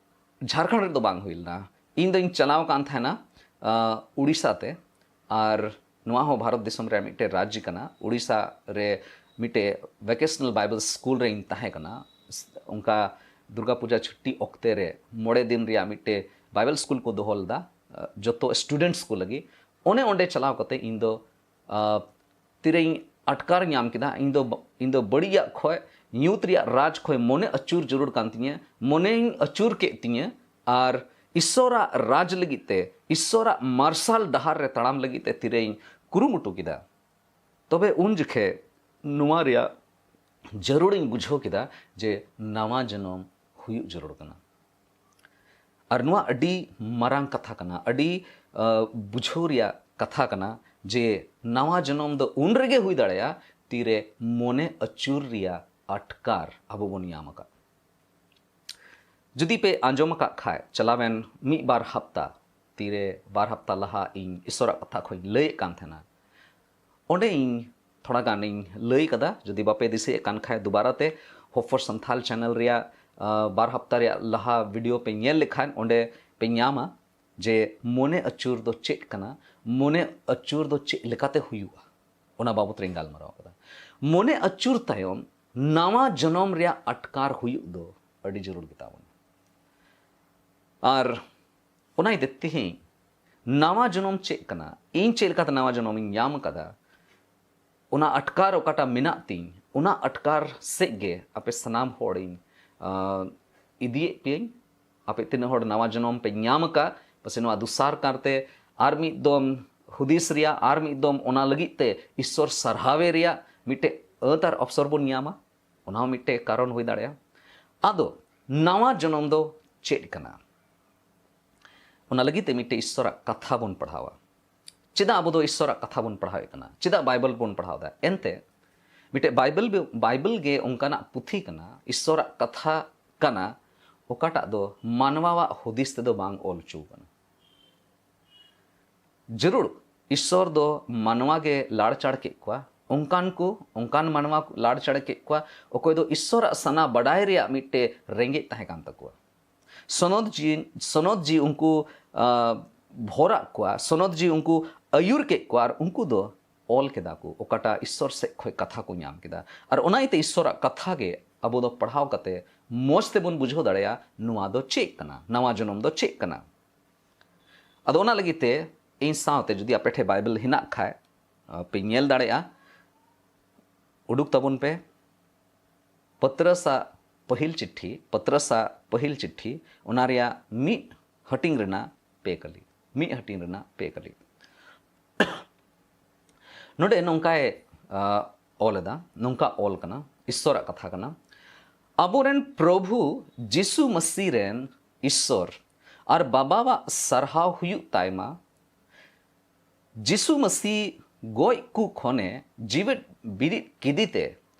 ᱡᱷᱟᱲᱠᱷᱚᱸᱰ ᱨᱮᱫᱚ ᱵᱟᱝ ᱦᱩᱭ ᱞᱮᱱᱟ᱾ ᱤᱧ ᱫᱚᱧ ᱪᱟᱞᱟᱣ ᱠᱟᱱ ᱛᱟᱦᱮᱱᱟ, ᱟᱹ, ᱩᱲᱤᱥᱥᱟ ᱛᱮ, ᱟᱨ ᱱᱚᱣᱟ ᱦᱚᱸ ᱵᱷᱟᱨᱚᱛ ᱫᱤᱥᱚᱢ ᱨᱮᱭᱟᱜ ᱢᱤᱫᱴᱮᱡ ᱨᱟᱡᱽ ᱠᱟᱱᱟ᱾ ᱩᱲᱤᱥᱥᱟ ᱨᱮ ᱢᱤᱫᱴᱮᱡ ᱵᱷᱮᱠᱮᱥᱚᱱᱟᱞ ᱵᱟᱭᱵᱮᱞ ᱥᱠᱩᱞ ᱨᱮᱧ ᱛᱟᱦᱮᱸ ᱠᱟᱱᱟ᱾ ᱚᱱᱠᱟ ᱫᱩᱨᱜᱟ ᱯᱩᱡᱟ ᱪᱷᱩᱴᱴᱤ ᱚᱠᱛᱮ ᱨᱮ ᱢᱚᱬᱮ ᱫᱤᱱ ᱨᱮᱭᱟᱜ ᱢᱤᱫᱴᱮᱡ ᱵᱟᱭᱵᱮᱞ ᱥᱠᱩᱞ ᱠᱚ ᱫᱚᱦᱚ ᱞᱮᱫᱟ, ᱟᱹ, ᱡᱚᱛᱚ ᱥᱴᱩᱰᱮᱱᱴᱥ ᱠᱚ ᱞᱟᱹᱜᱤᱫ᱾ ᱚᱱᱮ ᱚᱸᱰᱮ ᱪᱟᱞᱟᱣ ᱠᱟᱛᱮ ᱤᱧ ᱫᱚ, ᱟᱹ, ᱛᱤᱨᱮᱧ ᱟᱴᱠᱟᱨ ᱧᱟᱢ ᱠᱮᱫᱟ, ᱤᱧ ᱫᱚ, ᱤᱧ ᱫᱚ ᱵᱟᱹᱲᱤᱡᱟᱜ ᱠᱷᱚᱡ, ᱧᱩᱛ ᱨᱮᱭᱟᱜ ᱨᱟᱡᱽ ᱠᱷᱚᱡ ᱢᱚᱱᱮ ᱟᱹᱪᱩᱨ ᱡᱟᱹᱨᱩᱲ ᱠᱟᱱ ᱛᱤᱧᱟᱹ, ᱢᱚᱱᱮᱧ ᱟᱹᱪᱩᱨ ᱠᱮᱫ ᱛᱤᱧᱟᱹ, ᱟᱨ ᱤᱥᱥᱚᱨᱟᱜ ᱨᱟᱡᱽ ᱞᱟᱹᱜᱤᱫ ᱛᱮ, ᱤᱥᱥᱚᱨᱟᱜ ᱢᱟᱨᱥᱟᱞ ᱰᱟᱦᱟᱨ ᱨᱮ ᱛᱟᱲᱟᱢ ᱞᱟᱹᱜᱤᱫ ᱛᱮ ᱛᱤᱨᱮᱧ ᱠᱩᱨᱩᱢᱩᱴᱩ ᱠᱮᱫᱟ, ᱛᱚᱵᱮ ᱩᱱ ᱡᱚᱠᱷᱮᱡ ᱱᱚᱣᱟ ᱨᱮᱭᱟᱜ ᱡᱟᱹᱨᱩᱲᱤᱧ ᱵᱩᱡᱷᱟᱹᱣ ᱠᱮᱫᱟ ᱡᱮ ᱱᱟᱣᱟ ᱡᱚᱱᱚᱢ ᱦᱩᱭᱩᱜ ᱡᱟᱹᱨᱩᱲ ᱠᱟᱱᱟ᱾ ᱟᱨ ᱱᱚᱣᱟ ᱟᱹᱰᱤ ᱢᱟᱨᱟᱝ ᱠᱟᱛᱷᱟ ᱠᱟᱱᱟ, ᱟᱹᱰᱤ, ᱟᱹ, ᱵᱩᱡᱷᱟᱹᱣ ᱨᱮᱭᱟᱜ ᱠᱟᱛᱷᱟ ᱠᱟᱱᱟ ᱡᱮ ᱱᱟᱣᱟ ᱡᱚᱱᱚᱢ ᱫᱚ ᱩᱱ ᱨᱮᱜᱮ ᱦᱩᱭ ᱫᱟᱲᱮᱭᱟᱜᱼᱟ, ᱛᱤᱨᱮ ᱢᱚᱱᱮ ᱟᱹᱪᱩᱨ ᱨᱮᱭᱟᱜ ᱟᱴᱠᱟᱨ ᱟᱵᱚ ᱵᱚᱱ ᱧᱟᱢ ᱟᱠᱟᱫ᱾ ᱡᱩᱫᱤ ᱯᱮ ᱟᱸᱡᱚᱢ ᱟᱠᱟᱫ ᱠᱷᱟᱡ, ᱪᱟᱞᱟᱣᱮᱱ ᱢᱤᱫ ᱵᱟᱨ ᱦᱟᱯᱛᱟ, ᱛᱤᱨᱮ ᱵᱟᱨ ᱦᱟᱯᱛᱟ ᱞᱟᱦᱟ ᱤᱧ ᱤᱥᱚᱨᱟᱜ ᱠᱟᱛᱷᱟ ᱠᱷᱚᱱ ᱤᱧ ᱞᱟᱹᱭᱮᱫ ᱠᱟᱱ ᱛᱟᱦᱮᱱᱟ, ᱚᱸᱰᱮ ᱤᱧ ᱛᱷᱚᱲᱟ ᱜᱟᱱᱤᱧ ᱞᱟᱹᱭ ᱠᱟᱫᱟ᱾ ᱡᱩᱫᱤ ᱵᱟᱯᱮ ᱫᱤᱥᱟᱹᱭᱮᱫ ᱠᱟᱱ ᱠᱷᱟᱡ, ᱫᱩᱵᱟᱨᱟ ᱛᱮ Hope for Santhal channel ᱨᱮᱭᱟᱜ, ᱟᱨ ᱵᱟᱨ ᱦᱟᱯᱛᱟ ᱨᱮᱭᱟᱜ ᱞᱟᱦᱟ ᱵᱷᱤᱰᱤᱭᱳ ᱯᱮ ᱧᱮᱞ ᱞᱮᱠᱷᱟᱱ, ᱚᱸᱰᱮ ᱯᱮ ᱧᱟᱢᱟ ᱡᱮ ᱢᱚᱱᱮ ᱟᱹᱪᱩᱨ ᱫᱚ ᱪᱮᱫ ᱠᱟᱱᱟ, ᱢᱚᱱᱮ ᱟᱹᱪᱩᱨ ᱫᱚ ᱪᱮᱫ ᱞᱮᱠᱟᱛᱮ ᱦᱩᱭᱩᱜᱼᱟ, ᱚᱱᱟ ᱵᱟᱵᱚᱛ ᱨᱮᱧ ᱜᱟᱞᱢᱟᱨᱟᱣ ᱠᱟᱫᱟ᱾ ᱢᱚᱱᱮ ᱟᱹᱪᱩᱨ ᱛᱟᱭᱚᱢ ᱱᱟᱣᱟ ᱡᱚᱱᱚᱢ ᱨᱮᱭᱟᱜ ᱟᱴᱠᱟᱨ ᱦᱩᱭᱩᱜ ᱫᱚ ᱟᱹᱰᱤ ᱡᱟᱹᱨᱩᱲ ᱜᱮᱛᱟ ᱵᱚᱱᱟ᱾ ᱟᱨ ᱚᱱᱟ ᱤᱭᱟᱹᱛᱮ ᱛᱮᱦᱮᱧ ᱱᱟᱣᱟ ᱡᱚᱱᱚᱢ ᱪᱮᱫ ᱠᱟᱱᱟ, ᱤᱧ ᱪᱮᱫ ᱞᱮᱠᱟᱛᱮ ᱱᱟᱣᱟ ᱡᱚᱱᱚᱢ ᱤᱧ ᱧᱟᱢ ᱟᱠᱟᱫᱟ, ᱚᱱᱟ ᱟᱴᱠᱟᱨ ᱚᱠᱟᱴᱟᱜ ᱢᱮᱱᱟᱜ ᱛᱤᱧ, ᱚᱱᱟ ᱟᱴᱠᱟᱨ ᱥᱮᱫ ᱜᱮ ᱟᱯᱮ ᱥᱟᱱᱟᱢ ᱦᱚᱲᱤᱧ, ᱟᱸ, ᱤᱫᱤᱭᱮᱫ ᱯᱮᱭᱟᱹᱧ᱾ ᱟᱯᱮ ᱛᱤᱱᱟᱹᱜ ᱦᱚᱲ ᱱᱟᱣᱟ ᱡᱚᱱᱚᱢ ᱯᱮ ᱧᱟᱢ ᱟᱠᱟᱫ, ᱯᱟᱥᱮ ᱱᱚᱣᱟ ᱫᱚᱥᱟᱨ ᱠᱟᱨᱛᱮ ᱟᱨ ᱢᱤᱫ ᱫᱚᱢ ᱦᱩᱫᱤᱥ ᱨᱮᱭᱟᱜ, ᱟᱨ ᱢᱤᱫ ᱫᱚᱢ ᱚᱱᱟ ᱞᱟᱹᱜᱤᱫ ᱛᱮ ᱤᱥᱥᱚᱨ ᱥᱟᱨᱦᱟᱣᱮ ᱨᱮᱭᱟᱜ ᱢᱤᱫᱴᱮᱡ ᱟᱹᱛ ᱟᱨ ᱚᱯᱥᱚᱨ ᱵᱚᱱ ᱧᱟᱢᱟ, ᱚᱱᱟ ᱦᱚᱸ ᱢᱤᱫᱴᱮᱡ ᱠᱟᱨᱚᱱ ᱦᱩᱭ ᱫᱟᱲᱮᱭᱟᱜᱼᱟ᱾ ᱟᱫᱚ ᱱᱟᱣᱟ ᱡᱚᱱᱚᱢ ᱫᱚ ᱪᱮᱫ ᱠᱟᱱᱟ? ᱚᱱᱟ ᱞᱟᱹᱜᱤᱫ ᱛᱮ ᱢᱤᱫᱴᱮᱡ ᱤᱥᱥᱚᱨᱟᱜ ᱠᱟᱛᱷᱟ ᱵᱚᱱ ᱯᱟᱲᱦᱟᱣᱟ᱾ ᱪᱮᱫᱟᱜ ᱟᱵᱚ ᱫᱚ ᱤᱥᱥᱚᱨᱟᱜ ᱠᱟᱛᱷᱟ ᱵᱚᱱ ᱯᱟᱲᱦᱟᱣᱮᱫ ᱠᱟᱱᱟ? ᱪᱮᱫᱟᱜ ᱵᱟᱭᱵᱮᱞ ᱵᱚᱱ ᱯᱟᱲᱦᱟᱣ ᱮᱫᱟ? ᱮᱱᱛᱮ ᱢᱤᱫᱴᱮᱡ ᱵᱟᱭᱵᱮᱞ, ᱵᱟᱭᱵᱮᱞ ᱜᱮ ᱚᱱᱠᱟᱱᱟᱜ ᱯᱩᱛᱷᱤ ᱠᱟᱱᱟ, ᱤᱥᱥᱚᱨᱟᱜ ᱠᱟᱛᱷᱟ ᱠᱟᱱᱟ, ᱚᱠᱟᱴᱟᱜ ᱫᱚ ᱢᱟᱱᱣᱟᱣᱟᱜ ᱦᱩᱫᱤᱥ ᱛᱮᱫᱚ ᱵᱟᱝ ᱚᱞ ᱦᱚᱪᱚ ᱠᱟᱱᱟ᱾ ᱡᱟᱹᱨᱩᱲ ᱤᱥᱥᱚᱨ ᱫᱚ ᱢᱟᱱᱣᱟ ᱜᱮ ᱞᱟᱲᱪᱟᱲ ᱠᱮᱫ ᱠᱚᱣᱟ, ᱚᱱᱠᱟᱱ ᱠᱚ, ᱚᱱᱠᱟᱱ ᱢᱟᱱᱣᱟ ᱠᱚ ᱞᱟᱲᱪᱟᱲ ᱠᱮᱫ ᱠᱚᱣᱟ, ᱚᱠᱚᱭ ᱫᱚ ᱤᱥᱥᱚᱨᱟᱜ ᱥᱟᱱᱟ ᱵᱟᱰᱟᱭ ᱨᱮᱭᱟᱜ ᱢᱤᱫᱴᱮᱡ ᱨᱮᱸᱜᱮᱡ ᱛᱟᱦᱮᱸ ᱠᱟᱱ ᱛᱟᱠᱚᱣᱟ᱾ ᱥᱚᱱᱚᱛ ᱡᱤ, ᱥᱚᱱᱚᱛ ᱡᱤ ᱩᱱᱠᱩ, ᱟ, ᱵᱷᱚᱨᱟᱜ ᱠᱚᱣᱟ, ᱥᱚᱱᱚᱛ ᱡᱤ ᱩᱱᱠᱩ ᱟᱹᱭᱩᱨ ᱠᱮᱫ ᱠᱚᱣᱟ, ᱟᱨ ᱩᱱᱠᱩ ᱫᱚ ᱚᱞ ᱠᱮᱫᱟ ᱠᱚ, ᱚᱠᱟᱴᱟᱜ ᱤᱥᱥᱚᱨ ᱥᱮᱫ ᱠᱷᱚᱱ ᱠᱟᱛᱷᱟ ᱠᱚ ᱧᱟᱢ ᱠᱮᱫᱟ᱾ ᱟᱨ ᱚᱱᱟ ᱤᱭᱟᱹᱛᱮ ᱤᱥᱥᱚᱨᱟᱜ ᱠᱟᱛᱷᱟ ᱜᱮ ᱟᱵᱚ ᱫᱚ ᱯᱟᱲᱦᱟᱣ ᱠᱟᱛᱮ ᱢᱚᱡᱽ ᱛᱮᱵᱚᱱ ᱵᱩᱡᱷᱟᱹᱣ ᱫᱟᱲᱮᱭᱟᱜᱼᱟ, ᱱᱚᱣᱟ ᱫᱚ ᱪᱮᱫ ᱠᱟᱱᱟ, ᱱᱟᱣᱟ ᱡᱚᱱᱚᱢ ᱫᱚ ᱪᱮᱫ ᱠᱟᱱᱟ᱾ ᱟᱫᱚ ᱚᱱᱟ ᱞᱟᱹᱜᱤᱫ ᱛᱮ ᱤᱧ ᱥᱟᱶᱛᱮ ᱡᱩᱫᱤ ᱟᱯᱮ ᱴᱷᱮᱱ ᱵᱟᱭᱵᱮᱞ ᱦᱮᱱᱟᱜ ᱠᱷᱟᱡ, ᱟ, ᱯᱮ ᱧᱮᱞ ᱫᱟᱲᱮᱭᱟᱜᱼᱟ᱾ ᱩᱰᱩᱠ ᱛᱟᱵᱚᱱ ᱯᱮ᱾ ᱯᱟᱛᱨᱟᱥᱟᱜ ᱯᱟᱹᱦᱤᱞ ᱪᱤᱴᱷᱤ, ᱯᱟᱛᱨᱟᱥᱟᱜ ᱯᱟᱹᱦᱤᱞ ᱪᱤᱴᱷᱤ, ᱚᱱᱟ ᱨᱮᱭᱟᱜ ᱢᱤᱫ ᱦᱟᱹᱴᱤᱧ ᱨᱮᱱᱟᱜ ᱯᱮ ᱠᱟᱹᱞᱤ, ᱢᱤᱫ ᱦᱟᱹᱴᱤᱧ ᱨᱮᱱᱟᱜ ᱯᱮ ᱠᱟᱹᱞᱤ᱾ ᱱᱚᱰᱮ ᱱᱚᱝᱠᱟᱭ, ᱟ, ᱚᱞ ᱮᱫᱟ, ᱱᱚᱝᱠᱟ ᱚᱞ ᱠᱟᱱᱟ, ᱤᱥᱥᱚᱨᱟᱜ ᱠᱟᱛᱷᱟ ᱠᱟᱱᱟ, "ᱟᱵᱚᱨᱮᱱ ᱯᱨᱚᱵᱷᱩ ᱡᱤᱥᱩ ᱢᱟᱹᱥᱤ ᱨᱮᱱ ᱤᱥᱥᱚᱨ ᱟᱨ ᱵᱟᱵᱟᱣᱟᱜ ᱥᱟᱨᱦᱟᱣ ᱦᱩᱭᱩᱜ ᱛᱟᱭᱢᱟ, ᱡᱤᱥᱩ ᱢᱟᱹᱥᱤ ᱜᱚᱡ ᱠᱚ ᱠᱷᱚᱱᱮ ᱡᱤᱣᱮᱫ ᱵᱤᱨᱤᱫ ᱠᱮᱫᱮᱛᱮ,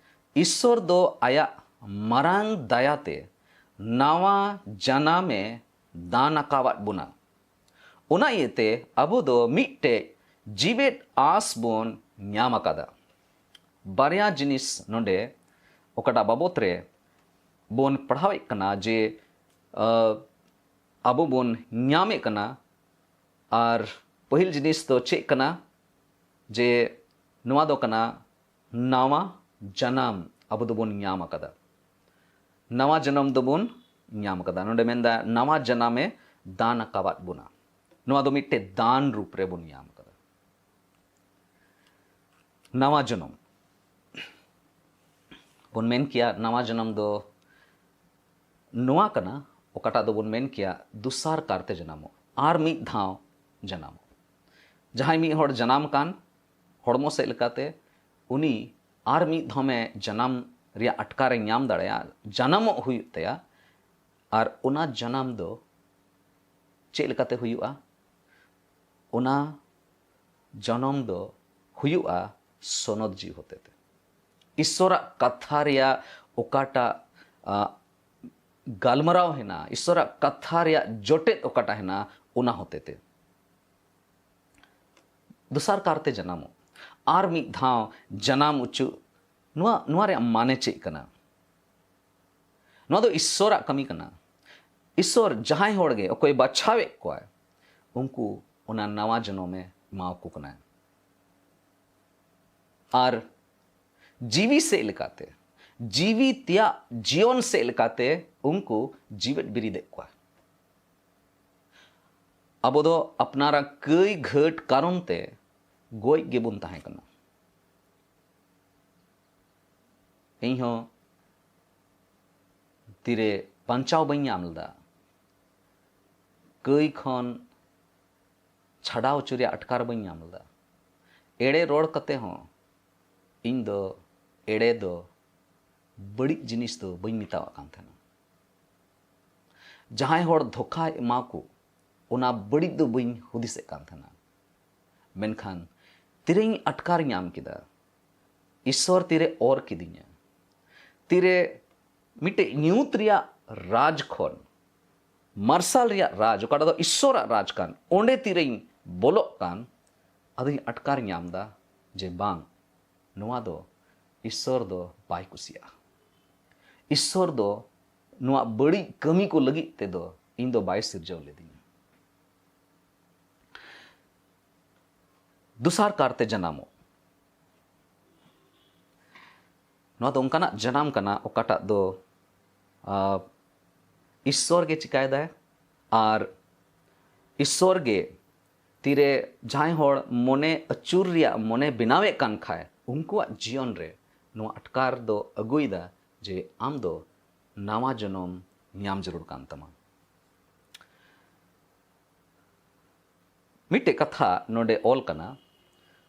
ᱤᱥᱥᱚᱨ ᱫᱚ ᱟᱭᱟᱜ ᱢᱟᱨᱟᱝ ᱫᱟᱭᱟᱛᱮ ᱱᱟᱣᱟ ᱡᱟᱱᱟᱢᱮ ᱫᱟᱱ ᱟᱠᱟᱣᱟᱫ ᱵᱚᱱᱟ᱾ ᱚᱱᱟ ᱤᱭᱟᱹᱛᱮ ᱟᱵᱚ ᱫᱚ ᱢᱤᱫᱴᱮᱡ ᱡᱤᱣᱮᱫ ᱟᱸᱥ ᱵᱚᱱ ᱧᱟᱢ ᱟᱠᱟᱫᱟ᱾" ᱵᱟᱨᱭᱟ ᱡᱤᱱᱤᱥ ᱱᱚᱰᱮ ᱚᱠᱟᱴᱟᱜ ᱵᱟᱵᱚᱛ ᱨᱮ ᱵᱚᱱ ᱯᱟᱲᱦᱟᱣᱮᱫ ᱠᱟᱱᱟ ᱡᱮ ᱟᱵᱚ ᱵᱚᱱ ᱧᱟᱢᱮᱫ ᱠᱟᱱᱟ᱾ ᱟᱨ ᱯᱟᱹᱦᱤᱞ ᱡᱤᱱᱤᱥ ᱫᱚ ᱪᱮᱫ ᱠᱟᱱᱟ? ᱡᱮ ᱱᱚᱣᱟ ᱫᱚ ᱠᱟᱱᱟ ᱱᱟᱣᱟ ᱡᱟᱱᱟᱢ ᱟᱵᱚ ᱫᱚᱵᱚᱱ ᱧᱟᱢ ᱟᱠᱟᱫᱟ᱾ ᱱᱟᱣᱟ ᱡᱟᱱᱟᱢ ᱫᱚᱵᱚᱱ ᱧᱟᱢ ᱟᱠᱟᱫᱟ᱾ ᱱᱚᱰᱮ ᱢᱮᱱᱫᱟ ᱱᱟᱣᱟ ᱡᱟᱱᱟᱢᱮ ᱫᱟᱱ ᱟᱠᱟᱣᱟᱫ ᱵᱚᱱᱟ᱾ ᱱᱚᱣᱟ ᱫᱚ ᱢᱤᱫᱴᱮᱡ ᱫᱟᱱ ᱨᱩᱯ ᱨᱮᱵᱚᱱ ᱧᱟᱢ ᱟᱠᱟᱫᱟ᱾ ᱱᱟᱣᱟ ᱡᱚᱱᱚᱢ ᱵᱚᱱ ᱢᱮᱱ ᱠᱮᱭᱟ, ᱱᱟᱣᱟ ᱡᱚᱱᱚᱢ ᱫᱚ ᱱᱚᱣᱟ ᱠᱟᱱᱟ, ᱚᱠᱟᱴᱟᱜ ᱫᱚᱵᱚᱱ ᱢᱮᱱ ᱠᱮᱭᱟ ᱫᱚᱥᱟᱨ ᱠᱟᱨᱛᱮ ᱡᱟᱱᱟᱢᱚᱜ, ᱟᱨ ᱢᱤᱫ ᱫᱷᱟᱣ ᱡᱟᱱᱟᱢᱚᱜ᱾ ᱡᱟᱦᱟᱸᱭ ᱢᱤᱫ ᱦᱚᱲ ᱡᱟᱱᱟᱢ ᱠᱟᱱ, ᱦᱚᱲᱢᱚ ᱥᱮᱫ ᱞᱮᱠᱟᱛᱮ, ᱩᱱᱤ ᱟᱨ ᱢᱤᱫ ᱫᱷᱚᱢᱮ ᱡᱟᱱᱟᱢ ᱨᱮᱭᱟᱜ ᱟᱴᱠᱟᱨᱮ ᱧᱟᱢ ᱫᱟᱲᱮᱭᱟᱜᱼᱟ, ᱡᱟᱱᱟᱢᱚᱜ ᱦᱩᱭᱩᱜ ᱛᱟᱭᱟ᱾ ᱟᱨ ᱚᱱᱟ ᱡᱟᱱᱟᱢ ᱫᱚ ᱪᱮᱫ ᱞᱮᱠᱟᱛᱮ ᱦᱩᱭᱩᱜᱼᱟ? ᱚᱱᱟ ᱡᱚᱱᱚᱢ ᱫᱚ ᱦᱩᱭᱩᱜᱼᱟ ᱥᱚᱱᱚᱛ ᱡᱤᱣᱤ ᱦᱚᱛᱮᱛᱮ᱾ ᱤᱥᱥᱚᱨᱟᱜ ᱠᱟᱛᱷᱟ ᱨᱮᱭᱟᱜ ᱚᱠᱟᱴᱟᱜ, ᱟ, ᱜᱟᱞᱢᱟᱨᱟᱣ ᱦᱮᱱᱟᱜᱼᱟ, ᱤᱥᱥᱚᱨᱟᱜ ᱠᱟᱛᱷᱟ ᱨᱮᱭᱟᱜ ᱡᱚᱴᱮᱫ ᱚᱠᱟᱴᱟᱜ ᱦᱮᱱᱟᱜᱼᱟ, ᱚᱱᱟ ᱦᱚᱛᱮᱛᱮ᱾ ᱫᱚᱥᱟᱨ ᱠᱟᱨᱛᱮ ᱡᱟᱱᱟᱢᱚᱜ, ᱟᱨ ᱢᱤᱫ ᱫᱷᱟᱣ ᱡᱟᱱᱟᱢ ᱚᱪᱚᱜ, ᱱᱚᱣᱟ, ᱱᱚᱣᱟ ᱨᱮᱭᱟᱜ ᱢᱟᱱᱮ ᱪᱮᱫ ᱠᱟᱱᱟ? ᱱᱚᱣᱟ ᱫᱚ ᱤᱥᱥᱚᱨᱟᱜ ᱠᱟᱹᱢᱤ ᱠᱟᱱᱟ᱾ ᱤᱥᱥᱚᱨ ᱡᱟᱦᱟᱸᱭ ᱦᱚᱲ ᱜᱮ ᱚᱠᱚᱭ ᱵᱟᱪᱷᱟᱣᱮᱫ ᱠᱚᱣᱟᱭ, ᱩᱱᱠᱩ ᱚᱱᱟ ᱱᱟᱣᱟ ᱡᱚᱱᱚᱢᱮ ᱮᱢᱟᱣᱟᱠᱚ ᱠᱟᱱᱟᱭ᱾ ᱟᱨ ᱡᱤᱣᱤ ᱥᱮᱫ ᱞᱮᱠᱟᱛᱮ, ᱡᱤᱣᱤ ᱛᱮᱭᱟᱜ ᱡᱤᱭᱚᱱ ᱥᱮᱫ ᱞᱮᱠᱟᱛᱮ ᱩᱱᱠᱩ ᱡᱤᱣᱮᱫ ᱵᱤᱨᱤᱫᱮᱫ ᱠᱚᱣᱟ᱾ ᱟᱵᱚ ᱫᱚ ᱟᱯᱱᱟᱨᱟᱜ ᱠᱟᱹᱭ ᱜᱷᱟᱹᱴ ᱠᱟᱨᱚᱱ ᱛᱮ ᱜᱚᱡ ᱜᱮᱵᱚᱱ ᱛᱟᱦᱮᱸ ᱠᱟᱱᱟ᱾ ᱤᱧᱦᱚᱸ ᱛᱤᱨᱮ ᱵᱟᱧᱪᱟᱣ ᱵᱟᱹᱧ ᱧᱟᱢ ᱞᱮᱫᱟ, ᱠᱟᱹᱭ ᱠᱷᱚᱱ ᱪᱷᱟᱰᱟᱣ ᱦᱚᱪᱚ ᱨᱮᱭᱟᱜ ᱟᱴᱠᱟᱨ ᱵᱟᱹᱧ ᱧᱟᱢ ᱞᱮᱫᱟ᱾ ᱮᱲᱮ ᱨᱚᱲ ᱠᱟᱛᱮ ᱦᱚᱸ ᱤᱧ ᱫᱚ ᱮᱲᱮ ᱫᱚ ᱵᱟᱹᱲᱤᱡ ᱡᱤᱱᱤᱥ ᱫᱚ ᱵᱟᱹᱧ ᱢᱮᱛᱟᱣᱟᱜ ᱠᱟᱱ ᱛᱟᱦᱮᱱᱟ᱾ ᱡᱟᱦᱟᱸᱭ ᱦᱚᱲ ᱫᱷᱳᱠᱟᱭ ᱮᱢᱟ ᱠᱚ, ᱚᱱᱟ ᱵᱟᱹᱲᱤᱡ ᱫᱚ ᱵᱟᱹᱧ ᱦᱩᱫᱤᱥᱮᱫ ᱠᱟᱱ ᱛᱟᱦᱮᱱᱟ᱾ ᱢᱮᱱᱠᱷᱟᱱ ᱛᱤᱨᱮᱧ ᱟᱴᱠᱟᱨ ᱧᱟᱢ ᱠᱮᱫᱟ, ᱤᱥᱥᱚᱨ ᱛᱤᱨᱮ ᱚᱨ ᱠᱤᱫᱤᱧᱟ, ᱛᱤᱨᱮ ᱢᱤᱫᱴᱮᱡ ᱧᱩᱛ ᱨᱮᱭᱟᱜ ᱨᱟᱡᱽ ᱠᱷᱚᱱ ᱢᱟᱨᱥᱟᱞ ᱨᱮᱭᱟᱜ ᱨᱟᱡᱽ, ᱚᱠᱟᱴᱟᱜ ᱫᱚ ᱤᱥᱥᱚᱨᱟᱜ ᱨᱟᱡᱽ ᱠᱟᱱ, ᱚᱸᱰᱮ ᱛᱤᱨᱮᱧ ᱵᱚᱞᱚᱜ ᱠᱟᱱ, ᱟᱫᱚᱧ ᱟᱴᱠᱟᱨ ᱧᱟᱢ ᱮᱫᱟ ᱡᱮ ᱵᱟᱝ, ᱱᱚᱣᱟ ᱫᱚ ᱤᱥᱥᱚᱨ ᱫᱚ ᱵᱟᱭ ᱠᱩᱥᱤᱭᱟᱜᱼᱟ᱾ ᱤᱥᱥᱚᱨ ᱫᱚ ᱱᱚᱣᱟ ᱵᱟᱹᱲᱤᱡ ᱠᱟᱹᱢᱤ ᱠᱚ ᱞᱟᱹᱜᱤᱫ ᱛᱮᱫᱚ ᱤᱧ ᱫᱚ ᱵᱟᱭ ᱥᱤᱨᱡᱟᱹᱣ ᱞᱤᱫᱤᱧᱟ᱾ ᱫᱚᱥᱟᱨ ᱠᱟᱨᱛᱮ ᱡᱟᱱᱟᱢᱚᱜ, ᱱᱚᱣᱟ ᱫᱚ ᱚᱱᱠᱟᱱᱟᱜ ᱡᱟᱱᱟᱢ ᱠᱟᱱᱟ ᱚᱠᱟᱴᱟᱜ ᱫᱚ, ᱟᱸ, ᱤᱥᱥᱚᱨ ᱜᱮ ᱪᱤᱠᱟᱭᱮᱫᱟᱭ, ᱟᱨ ᱤᱥᱥᱚᱨ ᱜᱮ ᱛᱤᱨᱮ ᱡᱟᱦᱟᱸᱭ ᱦᱚᱲ ᱢᱚᱱᱮ ᱟᱹᱪᱩᱨ ᱨᱮᱭᱟᱜ ᱢᱚᱱᱮ ᱵᱮᱱᱟᱣᱮᱫ ᱠᱟᱱ ᱠᱷᱟᱡ, ᱩᱱᱠᱩᱣᱟᱜ ᱡᱤᱭᱚᱱ ᱨᱮ ᱱᱚᱣᱟ ᱟᱴᱠᱟᱨ ᱫᱚ ᱟᱹᱜᱩᱭᱮᱫᱟ ᱡᱮ ᱟᱢ ᱫᱚ ᱱᱟᱣᱟ ᱡᱚᱱᱚᱢ ᱧᱟᱢ ᱡᱟᱹᱨᱩᱲ ᱠᱟᱱ ᱛᱟᱢᱟ᱾ ᱢᱤᱫᱴᱮᱡ ᱠᱟᱛᱷᱟ ᱱᱚᱰᱮ ᱚᱞ ᱠᱟᱱᱟ,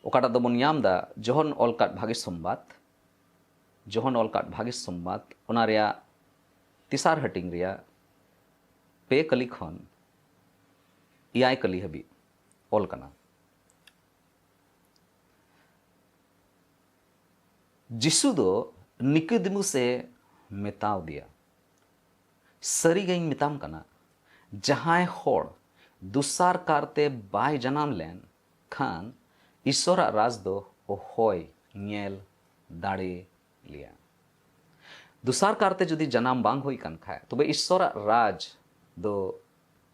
ᱚᱠᱟᱴᱟᱜ ᱫᱚᱵᱚᱱ ᱧᱟᱢ ᱮᱫᱟ ᱡᱚᱦᱚᱱ ᱚᱞ ᱠᱟᱫ ᱵᱷᱟᱜᱮ ᱥᱚᱢᱵᱟᱫ, ᱡᱚᱦᱚᱱ ᱚᱞ ᱠᱟᱫ ᱵᱷᱟᱜᱮ ᱥᱚᱢᱵᱟᱫ, ᱚᱱᱟ ᱨᱮᱭᱟᱜ ᱛᱮᱥᱟᱨ ᱦᱟᱹᱴᱤᱧ ᱨᱮᱭᱟᱜ ᱯᱮ ᱠᱟᱹᱞᱤ ᱠᱷᱚᱱ ᱮᱭᱟᱭ ᱠᱟᱹᱞᱤ ᱦᱟᱹᱵᱤᱡ ᱚᱞ ᱠᱟᱱᱟ᱾ ᱡᱤᱥᱩ ᱫᱚ ᱱᱤᱠᱳᱫᱤᱢᱩᱥ ᱮ ᱢᱮᱛᱟᱣ ᱫᱮᱭᱟ, "ᱥᱟᱹᱨᱤ ᱜᱮᱧ ᱢᱮᱛᱟᱢ ᱠᱟᱱᱟ, ᱡᱟᱦᱟᱸᱭ ᱦᱚᱲ ᱫᱚᱥᱟᱨ ᱠᱟᱨᱛᱮ ᱵᱟᱭ ᱡᱟᱱᱟᱢ ᱞᱮᱱ ᱠᱷᱟᱱ ᱤᱥᱥᱚᱨᱟᱜ ᱨᱟᱡᱽ ᱫᱚ ᱚᱦᱚᱭ ᱧᱮᱞ ᱫᱟᱲᱮ ᱞᱮᱭᱟ᱾" ᱫᱚᱥᱟᱨ ᱠᱟᱨᱛᱮ ᱡᱩᱫᱤ ᱡᱟᱱᱟᱢ ᱵᱟᱝ ᱦᱩᱭ ᱠᱟᱱ ᱠᱷᱟᱡ, ᱛᱚᱵᱮ ᱤᱥᱥᱚᱨᱟᱜ ᱨᱟᱡᱽ ᱫᱚ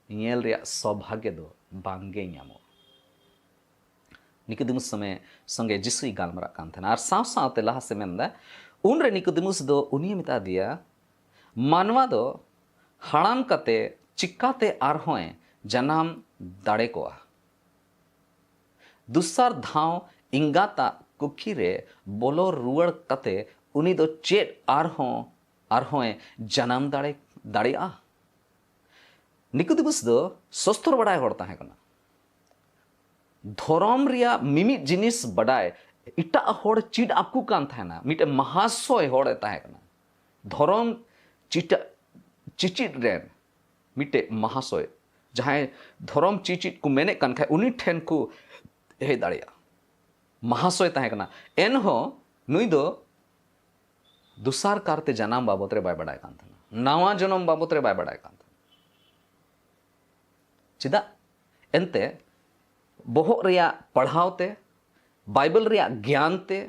ᱧᱮᱞ ᱨᱮᱭᱟᱜ ᱥᱚᱵᱷᱟᱜᱭᱚ ᱫᱚ ᱵᱟᱝᱜᱮ ᱧᱟᱢᱚᱜᱼᱟ᱾ ᱱᱤᱠᱳᱫᱤᱢᱩᱥ ᱥᱚᱢᱮ-, ᱥᱚᱸᱜᱮ ᱡᱤᱥᱩᱭ ᱜᱟᱞᱢᱟᱨᱟᱜ ᱠᱟᱱ ᱛᱟᱦᱮᱱᱟ᱾ ᱟᱨ ᱥᱟᱶ ᱥᱟᱶᱛᱮ ᱞᱟᱦᱟ ᱥᱮᱫ ᱢᱮᱱᱫᱟ, ᱩᱱᱨᱮ ᱱᱤᱠᱳᱫᱤᱢᱩᱥ ᱫᱚ ᱩᱱᱤᱭ ᱢᱮᱛᱟ ᱫᱮᱭᱟ, "ᱢᱟᱱᱣᱟ ᱫᱚ ᱦᱟᱲᱟᱢ ᱠᱟᱛᱮ ᱪᱤᱠᱟᱛᱮ ᱟᱨᱦᱚᱸᱭ ᱡᱟᱱᱟᱢ ᱫᱟᱲᱮ ᱠᱚᱜᱼᱟ? ᱫᱚᱥᱟᱨ ᱫᱷᱟᱣ ᱮᱸᱜᱟᱛᱟᱜ ᱠᱩᱠᱷᱤ ᱨᱮ ᱵᱚᱞᱚ ᱨᱩᱣᱟᱹᱲ ᱠᱟᱛᱮ ᱩᱱᱤ ᱫᱚ ᱪᱮᱫ ᱟᱨᱦᱚᱸ, ᱟᱨᱦᱚᱸᱭ ᱡᱟᱱᱟᱢ ᱫᱟᱲᱮ, ᱫᱟᱲᱮᱭᱟᱜᱼᱟ?" ᱱᱤᱠᱳᱫᱤᱢᱩᱥ ᱫᱚ ᱥᱚᱥᱛᱚᱨ ᱵᱟᱰᱟᱭ ᱦᱚᱲ ᱛᱟᱦᱮᱸ ᱠᱟᱱᱟ᱾ ᱫᱷᱚᱨᱚᱢ ᱨᱮᱭᱟᱜ ᱢᱤᱢᱤᱫ ᱡᱤᱱᱤᱥ ᱵᱟᱰᱟᱭ ᱮᱴᱟᱜ ᱦᱚᱲ ᱪᱮᱫ ᱟᱠᱚ ᱠᱟᱱ ᱛᱟᱦᱮᱱᱟ᱾ ᱢᱤᱫᱴᱮᱱ ᱢᱟᱦᱟᱥᱚᱭ ᱦᱚᱲᱮ ᱛᱟᱦᱮᱸ ᱠᱟᱱᱟ᱾ ᱫᱷᱚᱨᱚᱢ ᱪᱤᱴᱟ-, ᱪᱤᱪᱤᱫ ᱨᱮᱱ ᱢᱤᱫᱴᱮᱡ ᱢᱟᱦᱟᱥᱚᱭ, ᱡᱟᱦᱟᱸᱭ ᱫᱷᱚᱨᱚᱢ ᱪᱤᱪᱤᱫ ᱠᱚ ᱢᱮᱱᱮᱫ ᱠᱟᱱ ᱠᱷᱟᱡ, ᱩᱱᱤ ᱴᱷᱮᱱ ᱠᱚ ᱦᱮᱡ ᱫᱟᱲᱮᱭᱟᱜᱼᱟ᱾ ᱢᱟᱦᱟᱥᱚᱭ ᱛᱟᱦᱮᱸ ᱠᱟᱱᱟ, ᱮᱱᱦᱚᱸ ᱱᱩᱭ ᱫᱚ ᱫᱚᱥᱟᱨ ᱠᱟᱨᱛᱮ ᱡᱟᱱᱟᱢ ᱵᱟᱵᱚᱛ ᱨᱮ ᱵᱟᱭ ᱵᱟᱰᱟᱭ ᱠᱟᱱ ᱛᱟᱦᱮᱱᱟ, ᱱᱟᱣᱟ ᱡᱚᱱᱚᱢ ᱵᱟᱵᱚᱛ ᱨᱮ ᱵᱟᱭ ᱵᱟᱰᱟᱭ ᱠᱟᱱ ᱛᱟᱦᱮᱱᱟ᱾ ᱪᱮᱫᱟᱜ? ᱮᱱᱛᱮ ᱵᱚᱦᱚᱜ ᱨᱮᱭᱟᱜ ᱯᱟᱲᱦᱟᱣ ᱛᱮ, ᱵᱟᱭᱵᱮᱞ ᱨᱮᱭᱟᱜ ᱜᱮᱭᱟᱱ ᱛᱮ,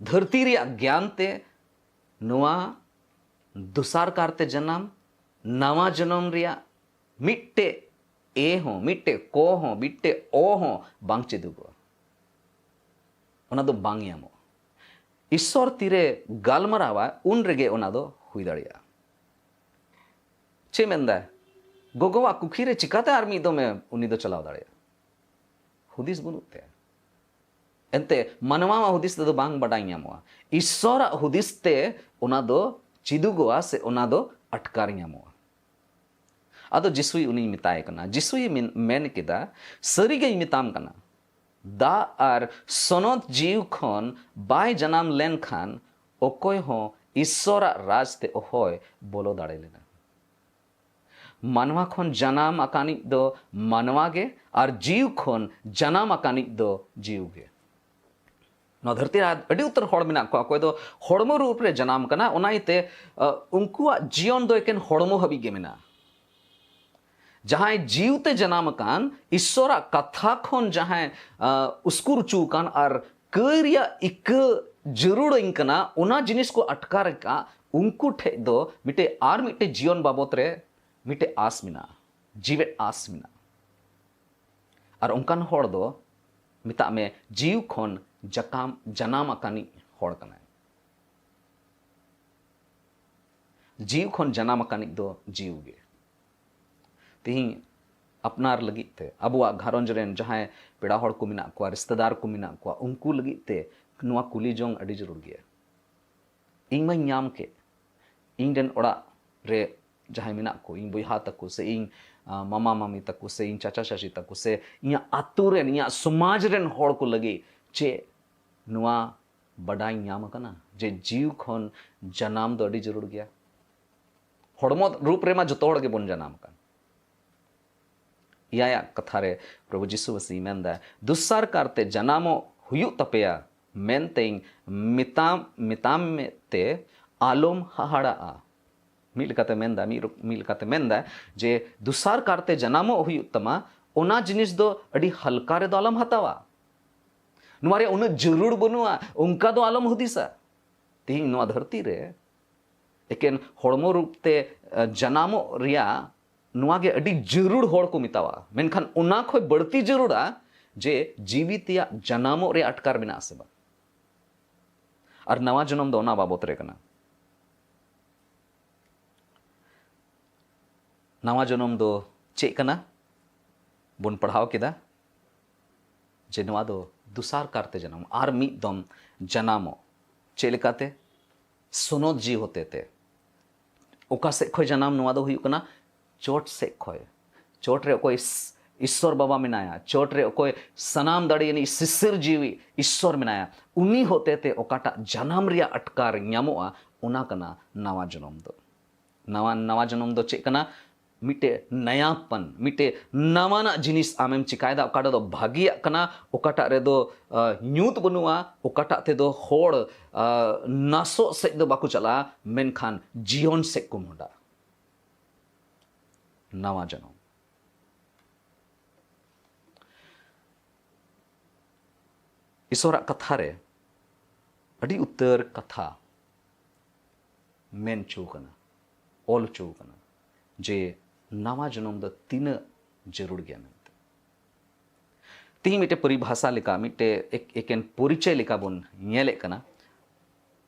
ᱫᱷᱟᱹᱨᱛᱤ ᱨᱮᱭᱟᱜ ᱜᱮᱭᱟᱱ ᱛᱮ ᱱᱚᱣᱟ ᱫᱚᱥᱟᱨ ᱠᱟᱨᱛᱮ ᱡᱟᱱᱟᱢ, ᱱᱟᱣᱟ ᱡᱚᱱᱚᱢ ᱨᱮᱭᱟᱜ ᱢᱤᱫᱴᱮᱡ ᱮ ᱦᱚᱸ, ᱢᱤᱫᱴᱮᱡ ᱠᱚ ᱦᱚᱸ, ᱢᱤᱫᱴᱮᱡ ᱚ ᱦᱚᱸ ᱵᱟᱝ ᱪᱮᱫᱚᱜᱚᱜᱼᱟ᱾ ᱚᱱᱟ ᱫᱚ ᱵᱟᱝ ᱧᱟᱢᱚᱜᱼᱟ᱾ ᱤᱥᱥᱚᱨ ᱛᱤᱨᱮ ᱜᱟᱞᱢᱟᱨᱟᱣᱟ, ᱩᱱ ᱨᱮᱜᱮ ᱚᱱᱟ ᱫᱚ ᱦᱩᱭ ᱫᱟᱲᱮᱭᱟᱜᱼᱟ᱾ ᱪᱮᱫ ᱢᱮᱱᱫᱟᱭ? ᱜᱚᱜᱚᱣᱟᱜ ᱠᱩᱠᱷᱤ ᱨᱮ ᱪᱤᱠᱟᱛᱮ ᱟᱨ ᱢᱤᱫ ᱫᱚᱢᱮ ᱩᱱᱤ ᱫᱚ ᱪᱟᱞᱟᱣ ᱫᱟᱲᱮᱭᱟᱜᱼᱟ? ᱦᱩᱫᱤᱥ ᱵᱟᱹᱱᱩᱜ ᱛᱟᱭᱟ᱾ ᱮᱱᱛᱮ ᱢᱟᱱᱣᱟᱣᱟᱜ ᱦᱩᱫᱤᱥ ᱛᱮᱫᱚ ᱵᱟᱝ ᱵᱟᱰᱟᱭ ᱧᱟᱢᱚᱜᱼᱟ᱾ ᱤᱥᱥᱚᱨᱟᱜ ᱦᱩᱫᱤᱥ ᱛᱮ ᱚᱱᱟ ᱫᱚ ᱪᱮᱫᱚᱜᱚᱜᱼᱟ ᱥᱮ ᱚᱱᱟ ᱫᱚ ᱟᱴᱠᱟᱨ ᱧᱟᱢᱚᱜᱼᱟ᱾ ᱟᱫᱚ ᱡᱤᱥᱩᱭ ᱩᱱᱤᱭ ᱢᱮᱛᱟᱭ ᱠᱟᱱᱟ, ᱡᱤᱥᱩᱭ ᱢᱮᱱ, ᱢᱮᱱ ᱠᱮᱫᱟ, "ᱥᱟᱹᱨᱤᱜᱮᱧ ᱢᱮᱛᱟᱢ ᱠᱟᱱᱟ, ᱫᱟᱜ ᱟᱨ ᱥᱚᱱᱚᱛ ᱡᱤᱣᱤ ᱠᱷᱚᱱ ᱵᱟᱭ ᱡᱟᱱᱟᱢ ᱞᱮᱱᱠᱷᱟᱱ ᱚᱠᱚᱭ ᱦᱚᱸ ᱤᱥᱥᱚᱨᱟᱜ ᱨᱟᱡᱽ ᱛᱮ ᱚᱦᱚᱭ ᱵᱚᱞᱚ ᱫᱟᱲᱮ ᱞᱮᱱᱟ᱾" ᱢᱟᱱᱣᱟ ᱠᱷᱚᱱ ᱡᱟᱱᱟᱢ ᱟᱠᱟᱱᱤᱡ ᱫᱚ ᱢᱟᱱᱣᱟ ᱜᱮ ᱟᱨ ᱡᱤᱣᱤ ᱠᱷᱚᱱ ᱡᱟᱱᱟᱢ ᱟᱠᱟᱱᱤᱡ ᱫᱚ ᱡᱤᱣᱤ ᱜᱮ᱾ ᱱᱚᱣᱟ ᱫᱷᱟᱹᱨᱛᱤ ᱨᱮ ᱟᱹᱰᱤ ᱩᱛᱟᱹᱨ ᱦᱚᱲ ᱢᱮᱱᱟᱜ ᱠᱚᱣᱟ, ᱚᱠᱚᱭ ᱫᱚ ᱦᱚᱲᱢᱚ ᱨᱩᱯ ᱨᱮ ᱡᱟᱱᱟᱢ ᱠᱟᱱᱟ, ᱚᱱᱟ ᱤᱭᱟᱹᱛᱮ, ᱟ, ᱩᱱᱠᱩᱣᱟᱜ ᱡᱤᱭᱚᱱ ᱫᱚ ᱮᱠᱮᱱ ᱦᱚᱲᱢᱚ ᱦᱟᱹᱵᱤᱡ ᱜᱮ ᱢᱮᱱᱟᱜᱼᱟ᱾ ᱡᱟᱦᱟᱸᱭ ᱡᱤᱣᱤᱛᱮ ᱡᱟᱱᱟᱢ ᱟᱠᱟᱱ, ᱤᱥᱥᱚᱨᱟᱜ ᱠᱟᱛᱷᱟ ᱠᱷᱚᱱ ᱡᱟᱦᱟᱸᱭ, ᱟ, ᱩᱥᱠᱩᱨ ᱦᱚᱪᱚ ᱟᱠᱟᱱ ᱟᱨ ᱠᱟᱹᱭ ᱨᱮᱭᱟᱜ ᱤᱠᱟᱹ ᱡᱟᱹᱨᱩᱲᱟᱹᱧ ᱠᱟᱱᱟ, ᱚᱱᱟ ᱡᱤᱱᱤᱥ ᱠᱚ ᱟᱴᱠᱟᱨ ᱟᱠᱟᱫ, ᱩᱱᱠᱩ ᱴᱷᱮᱡ ᱫᱚ ᱢᱤᱫᱴᱮᱡ ᱟᱨ ᱢᱤᱫᱴᱮᱡ ᱡᱤᱭᱚᱱ ᱵᱟᱵᱚᱛ ᱨᱮ ᱢᱤᱫᱴᱮᱡ ᱟᱥ ᱢᱮᱱᱟᱜᱼᱟ, ᱡᱤᱣᱮᱫ ᱟᱥ ᱢᱮᱱᱟᱜᱼᱟ᱾ ᱟᱨ ᱚᱱᱠᱟᱱ ᱦᱚᱲ ᱫᱚ, ᱢᱮᱛᱟᱜ ᱢᱮ, ᱡᱤᱣᱤ ᱠᱷᱚᱱ ᱡᱟᱠᱟᱢ, ᱡᱟᱱᱟᱢ ᱟᱠᱟᱱᱤᱡ ᱦᱚᱲ ᱠᱟᱱᱟᱭ᱾ ᱡᱤᱣᱤ ᱠᱷᱚᱱ ᱡᱟᱱᱟᱢ ᱟᱠᱟᱱᱤᱡ ᱫᱚ ᱡᱤᱣᱤ ᱜᱮ᱾ ᱛᱤᱦᱤᱧ ᱟᱯᱱᱟᱨ ᱞᱟᱹᱜᱤᱫ ᱛᱮ, ᱟᱵᱚᱣᱟᱜ ᱜᱷᱟᱨᱚᱸᱡᱽ ᱨᱮᱱ ᱡᱟᱦᱟᱸᱭ ᱯᱮᱲᱟ ᱦᱚᱲ ᱠᱚ ᱢᱮᱱᱟᱜ ᱠᱚᱣᱟ, ᱨᱤᱥᱛᱮᱫᱟᱨ ᱠᱚ ᱢᱮᱱᱟᱜ ᱠᱚᱣᱟ, ᱩᱱᱠᱩ ᱞᱟᱹᱜᱤᱫ ᱛᱮ ᱱᱚᱣᱟ ᱠᱩᱞᱤ ᱡᱚᱝ ᱟᱹᱰᱤ ᱡᱟᱹᱨᱩᱲ ᱜᱮᱭᱟ᱾ ᱤᱧ ᱢᱟᱧ ᱧᱟᱢ ᱠᱮᱫ, ᱤᱧ ᱨᱮᱱ ᱚᱲᱟᱜ ᱨᱮ ᱡᱟᱦᱟᱸᱭ ᱢᱮᱱᱟᱜ ᱠᱚ, ᱤᱧ ᱵᱚᱭᱦᱟ ᱛᱟᱠᱚ ᱥᱮ ᱤᱧ, ᱟ, ᱢᱟᱢᱟ ᱢᱟᱢᱤ ᱛᱟᱠᱚ ᱥᱮ ᱤᱧ ᱪᱟᱪᱟ ᱪᱟᱪᱤ ᱛᱟᱠᱚ ᱥᱮ ᱤᱧᱟᱹᱜ ᱟᱹᱛᱩ ᱨᱮᱱ, ᱤᱧᱟᱹᱜ ᱥᱚᱢᱟᱡᱽ ᱨᱮᱱ ᱦᱚᱲ ᱠᱚ ᱞᱟᱹᱜᱤᱫ ᱪᱮᱫ ᱱᱚᱣᱟ ᱵᱟᱰᱟᱭ ᱧᱟᱢ ᱟᱠᱟᱱᱟ ᱡᱮ ᱡᱤᱣᱤ ᱠᱷᱚᱱ ᱡᱟᱱᱟᱢ ᱫᱚ ᱟᱹᱰᱤ ᱡᱟᱹᱨᱩᱲ ᱜᱮᱭᱟ? ᱦᱚᱲᱢᱚ ᱨᱩᱯ ᱨᱮᱢᱟ ᱡᱚᱛᱚ ᱦᱚᱲ ᱜᱮᱵᱚᱱ ᱡᱟᱱᱟᱢ ᱟᱠᱟᱱ᱾ ᱮᱭᱟᱭᱟᱜ ᱠᱟᱛᱷᱟ ᱨᱮ ᱯᱨᱚᱵᱷᱩ ᱡᱤᱥᱩ ᱢᱟᱹᱥᱤ ᱢᱮᱱᱫᱟ, "ᱫᱚᱥᱟᱨ ᱠᱟᱨᱛᱮ ᱡᱟᱱᱟᱢᱚᱜ ᱦᱩᱭᱩᱜ ᱛᱟᱯᱮᱭᱟ ᱢᱮᱱᱛᱮᱧ ᱢᱮᱛᱟᱢ, ᱢᱮᱛᱟᱢ ᱛᱮ ᱟᱞᱚᱢ ᱦᱟᱦᱟᱲᱟᱜᱼᱟ᱾" ᱢᱤᱫ ᱞᱮᱠᱟᱛᱮ ᱢᱮᱱᱫᱟ, ᱢᱤᱫ ᱨᱚᱠ-, ᱢᱤᱫ ᱞᱮᱠᱟᱛᱮ ᱢᱮᱱᱫᱟ ᱡᱮ ᱫᱚᱥᱟᱨ ᱠᱟᱨᱛᱮ ᱡᱟᱱᱟᱢᱚᱜ ᱦᱩᱭᱩᱜ ᱛᱟᱢᱟ, ᱚᱱᱟ ᱡᱤᱱᱤᱥ ᱫᱚ ᱟᱹᱰᱤ ᱦᱟᱞᱠᱟ ᱨᱮᱫᱚ ᱟᱞᱚᱢ ᱦᱟᱛᱟᱣᱟ᱾ ᱱᱚᱣᱟ ᱨᱮᱭᱟᱜ ᱩᱱᱟᱹᱜ ᱡᱟᱹᱨᱩᱲ ᱵᱟᱹᱱᱩᱜᱼᱟ, ᱚᱱᱠᱟ ᱫᱚ ᱟᱞᱚᱢ ᱦᱩᱫᱤᱥᱟ᱾ ᱛᱮᱦᱮᱧ ᱱᱚᱣᱟ ᱫᱷᱟᱹᱨᱛᱤ ᱨᱮ ᱮᱠᱮᱱ ᱦᱚᱲᱢᱚ ᱨᱩᱯ ᱛᱮ ᱡᱟᱱᱟᱢᱚᱜ ᱨᱮᱭᱟᱜ ᱱᱚᱣᱟ ᱜᱮ ᱟᱹᱰᱤ ᱡᱟᱹᱨᱩᱲ ᱦᱚᱲ ᱠᱚ ᱢᱮᱛᱟᱣᱟ᱾ ᱢᱮᱱᱠᱷᱟᱱ ᱚᱱᱟ ᱠᱷᱚᱱ ᱵᱟᱹᱲᱛᱤ ᱡᱟᱹᱨᱩᱲᱟ ᱡᱮ ᱡᱤᱣᱤ ᱛᱮᱭᱟᱜ ᱡᱟᱱᱟᱢᱚᱜ ᱨᱮᱭᱟᱜ ᱟᱴᱠᱟᱨ ᱢᱮᱱᱟᱜ ᱟᱥᱮ ᱵᱟᱝ? ᱟᱨ ᱱᱟᱣᱟ ᱡᱚᱱᱚᱢ ᱫᱚ ᱚᱱᱟ ᱵᱟᱵᱚᱛ ᱨᱮ ᱠᱟᱱᱟ᱾ ᱱᱟᱣᱟ ᱡᱚᱱᱚᱢ ᱫᱚ ᱪᱮᱫ ᱠᱟᱱᱟ? ᱵᱚᱱ ᱯᱟᱲᱦᱟᱣ ᱠᱮᱫᱟ ᱡᱮ ᱱᱚᱣᱟ ᱫᱚ ᱫᱚᱥᱟᱨ ᱠᱟᱨᱛᱮ ᱡᱟᱱᱟᱢ, ᱟᱨ ᱢᱤᱫ ᱫᱚᱢ ᱡᱟᱱᱟᱢᱚᱜ᱾ ᱪᱮᱫ ᱞᱮᱠᱟᱛᱮ? ᱥᱚᱱᱚᱛ ᱡᱤᱣᱤ ᱦᱚᱛᱮ ᱛᱮ᱾ ᱚᱠᱟ ᱥᱮᱫ ᱠᱷᱚᱱ ᱡᱟᱱᱟᱢ? ᱱᱚᱣᱟ ᱫᱚ ᱦᱩᱭᱩᱜ ᱠᱟᱱᱟ ᱪᱚᱴ ᱥᱮᱫ ᱠᱷᱚᱱ᱾ ᱪᱚᱴ ᱨᱮ ᱚᱠᱚᱭ ᱤᱥ-, ᱤᱥᱥᱚᱨ ᱵᱟᱵᱟ ᱢᱮᱱᱟᱭᱟ, ᱪᱚᱴ ᱨᱮ ᱚᱠᱚᱭ ᱥᱟᱱᱟᱢ ᱫᱟᱲᱮᱭᱟᱱᱤᱡ ᱥᱤᱥᱤᱨ ᱡᱤᱣᱤ ᱤᱥᱥᱚᱨ ᱢᱮᱱᱟᱭᱟ, ᱩᱱᱤ ᱦᱚᱛᱮ ᱛᱮ ᱚᱠᱟᱴᱟᱜ ᱡᱟᱱᱟᱢ ᱨᱮᱭᱟᱜ ᱟᱴᱠᱟᱨ ᱧᱟᱢᱚᱜᱼᱟ, ᱚᱱᱟ ᱠᱟᱱᱟ ᱱᱟᱣᱟ ᱡᱚᱱᱚᱢ ᱫᱚ᱾ ᱱᱟᱣᱟ, ᱱᱟᱣᱟ ᱡᱚᱱᱚᱢ ᱫᱚ ᱪᱮᱫ ᱠᱟᱱᱟ? ᱢᱤᱫᱴᱮᱡ ᱱᱟᱭᱟᱯᱟᱱ, ᱢᱤᱫᱴᱮᱡ ᱱᱟᱣᱟᱱᱟᱜ ᱡᱤᱱᱤᱥ ᱟᱢᱮᱢ ᱪᱤᱠᱟᱭᱮᱫᱟ, ᱚᱠᱟᱴᱟᱜ ᱫᱚ ᱵᱷᱟᱹᱜᱤᱭᱟᱜ ᱠᱟᱱᱟ, ᱚᱠᱟᱴᱟᱜ ᱨᱮᱫᱚ, ᱟ, ᱧᱩᱛ ᱵᱟᱹᱱᱩᱜᱼᱟ, ᱚᱠᱟᱴᱟᱜ ᱛᱮᱫᱚ ᱦᱚᱲ, ᱟ, ᱱᱟᱥᱚᱜ ᱥᱮᱫ ᱫᱚ ᱵᱟᱠᱚ ᱪᱟᱞᱟᱜᱼᱟ, ᱢᱮᱱᱠᱷᱟᱱ ᱡᱤᱭᱚᱱ ᱥᱮᱫ ᱠᱚ ᱢᱚᱦᱰᱟᱜᱼᱟ᱾ ᱱᱟᱣᱟ ᱡᱚᱱᱚᱢ᱾ ᱤᱥᱚᱨᱟᱜ ᱠᱟᱛᱷᱟ ᱨᱮ ᱟᱹᱰᱤ ᱩᱛᱟᱹᱨ ᱠᱟᱛᱷᱟ ᱢᱮᱱ ᱦᱚᱪᱚ ᱠᱟᱱᱟ, ᱚᱞ ᱦᱚᱪᱚ ᱠᱟᱱᱟ ᱡᱮ ᱱᱟᱣᱟ ᱡᱚᱱᱚᱢ ᱫᱚ ᱛᱤᱱᱟᱹᱜ ᱡᱟᱹᱨᱩᱲ ᱜᱮᱭᱟ ᱢᱮᱱᱛᱮ᱾ ᱛᱤᱦᱤᱧ ᱢᱤᱫᱴᱮᱡ ᱯᱚᱨᱤᱵᱷᱟᱥᱟ ᱞᱮᱠᱟ, ᱢᱤᱫᱴᱮᱡ ᱮᱠ-, ᱮᱠᱮᱱ ᱯᱚᱨᱤᱪᱚᱭ ᱞᱮᱠᱟ ᱵᱚᱱ ᱧᱮᱞᱮᱫ ᱠᱟᱱᱟ᱾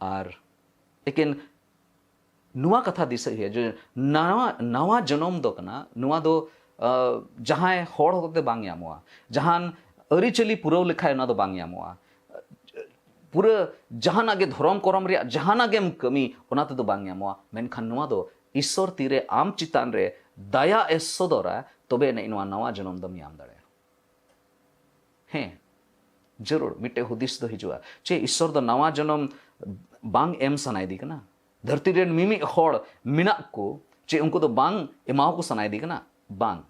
ᱟᱨ ᱮᱠᱮᱱ ᱱᱚᱣᱟ ᱠᱟᱛᱷᱟ ᱫᱤᱥᱟᱹᱭ ᱦᱩᱭᱩᱜᱼᱟ ᱡᱮ ᱱᱟᱣᱟ, ᱱᱟᱣᱟ ᱡᱚᱱᱚᱢ ᱫᱚ ᱠᱟᱱᱟ, ᱱᱚᱣᱟ ᱫᱚ, ᱟ, ᱡᱟᱦᱟᱸᱭ ᱦᱚᱲ ᱦᱚᱛᱮ ᱵᱟᱝ ᱧᱟᱢᱚᱜᱼᱟ, ᱡᱟᱦᱟᱱ ᱟᱹᱨᱤᱪᱟᱹᱞᱤ ᱯᱩᱨᱟᱹᱣ ᱞᱮᱠᱷᱟᱡ ᱚᱱᱟ ᱫᱚ ᱵᱟᱝ ᱧᱟᱢᱚᱜᱼᱟ᱾ ᱯᱩᱨᱟᱹ ᱡᱟᱦᱟᱱᱟᱜ ᱜᱮ ᱫᱷᱚᱨᱚᱢ ᱠᱚᱨᱚᱢ ᱨᱮᱭᱟᱜ ᱡᱟᱦᱟᱱᱟᱜ ᱜᱮᱢ ᱠᱟᱹᱢᱤ, ᱚᱱᱟ ᱛᱮᱫᱚ ᱵᱟᱝ ᱧᱟᱢᱚᱜᱼᱟ᱾ ᱢᱮᱱᱠᱷᱟᱱ ᱱᱚᱣᱟ ᱫᱚ ᱤᱥᱥᱚᱨ ᱛᱤᱨᱮ ᱟᱢ ᱪᱮᱛᱟᱱ ᱨᱮ ᱫᱟᱭᱟ ᱮ ᱥᱚᱫᱚᱨᱟ, ᱛᱚᱵᱮ ᱟᱹᱱᱤᱡ ᱱᱚᱣᱟ ᱱᱟᱣᱟ ᱡᱚᱱᱚᱢ ᱫᱚᱢ ᱧᱟᱢ ᱫᱟᱲᱮᱭᱟᱜᱼᱟ᱾ ᱦᱮᱸ, ᱡᱟᱹᱨᱩᱲ ᱢᱤᱫᱴᱮᱡ ᱦᱩᱫᱤᱥ ᱫᱚ ᱦᱤᱡᱩᱜᱼᱟ᱾ ᱪᱮ ᱤᱥᱥᱚᱨ ᱫᱚ ᱱᱟᱣᱟ ᱡᱚᱱᱚᱢ ᱵᱟᱝ ᱮᱢ ᱥᱟᱱᱟᱭᱮᱫᱮ ᱠᱟᱱᱟ? ᱫᱷᱟᱹᱨᱛᱤ ᱨᱮᱱ ᱢᱤᱢᱤᱫ ᱦᱚᱲ ᱢᱮᱱᱟᱜ ᱠᱚ, ᱪᱮ ᱩᱱᱠᱩ ᱫᱚ ᱵᱟᱝ ᱮᱢᱟᱣᱟᱠᱚ ᱥᱟᱱᱟᱭᱮᱫᱮ ᱠᱟᱱᱟ? ᱵᱟᱝ,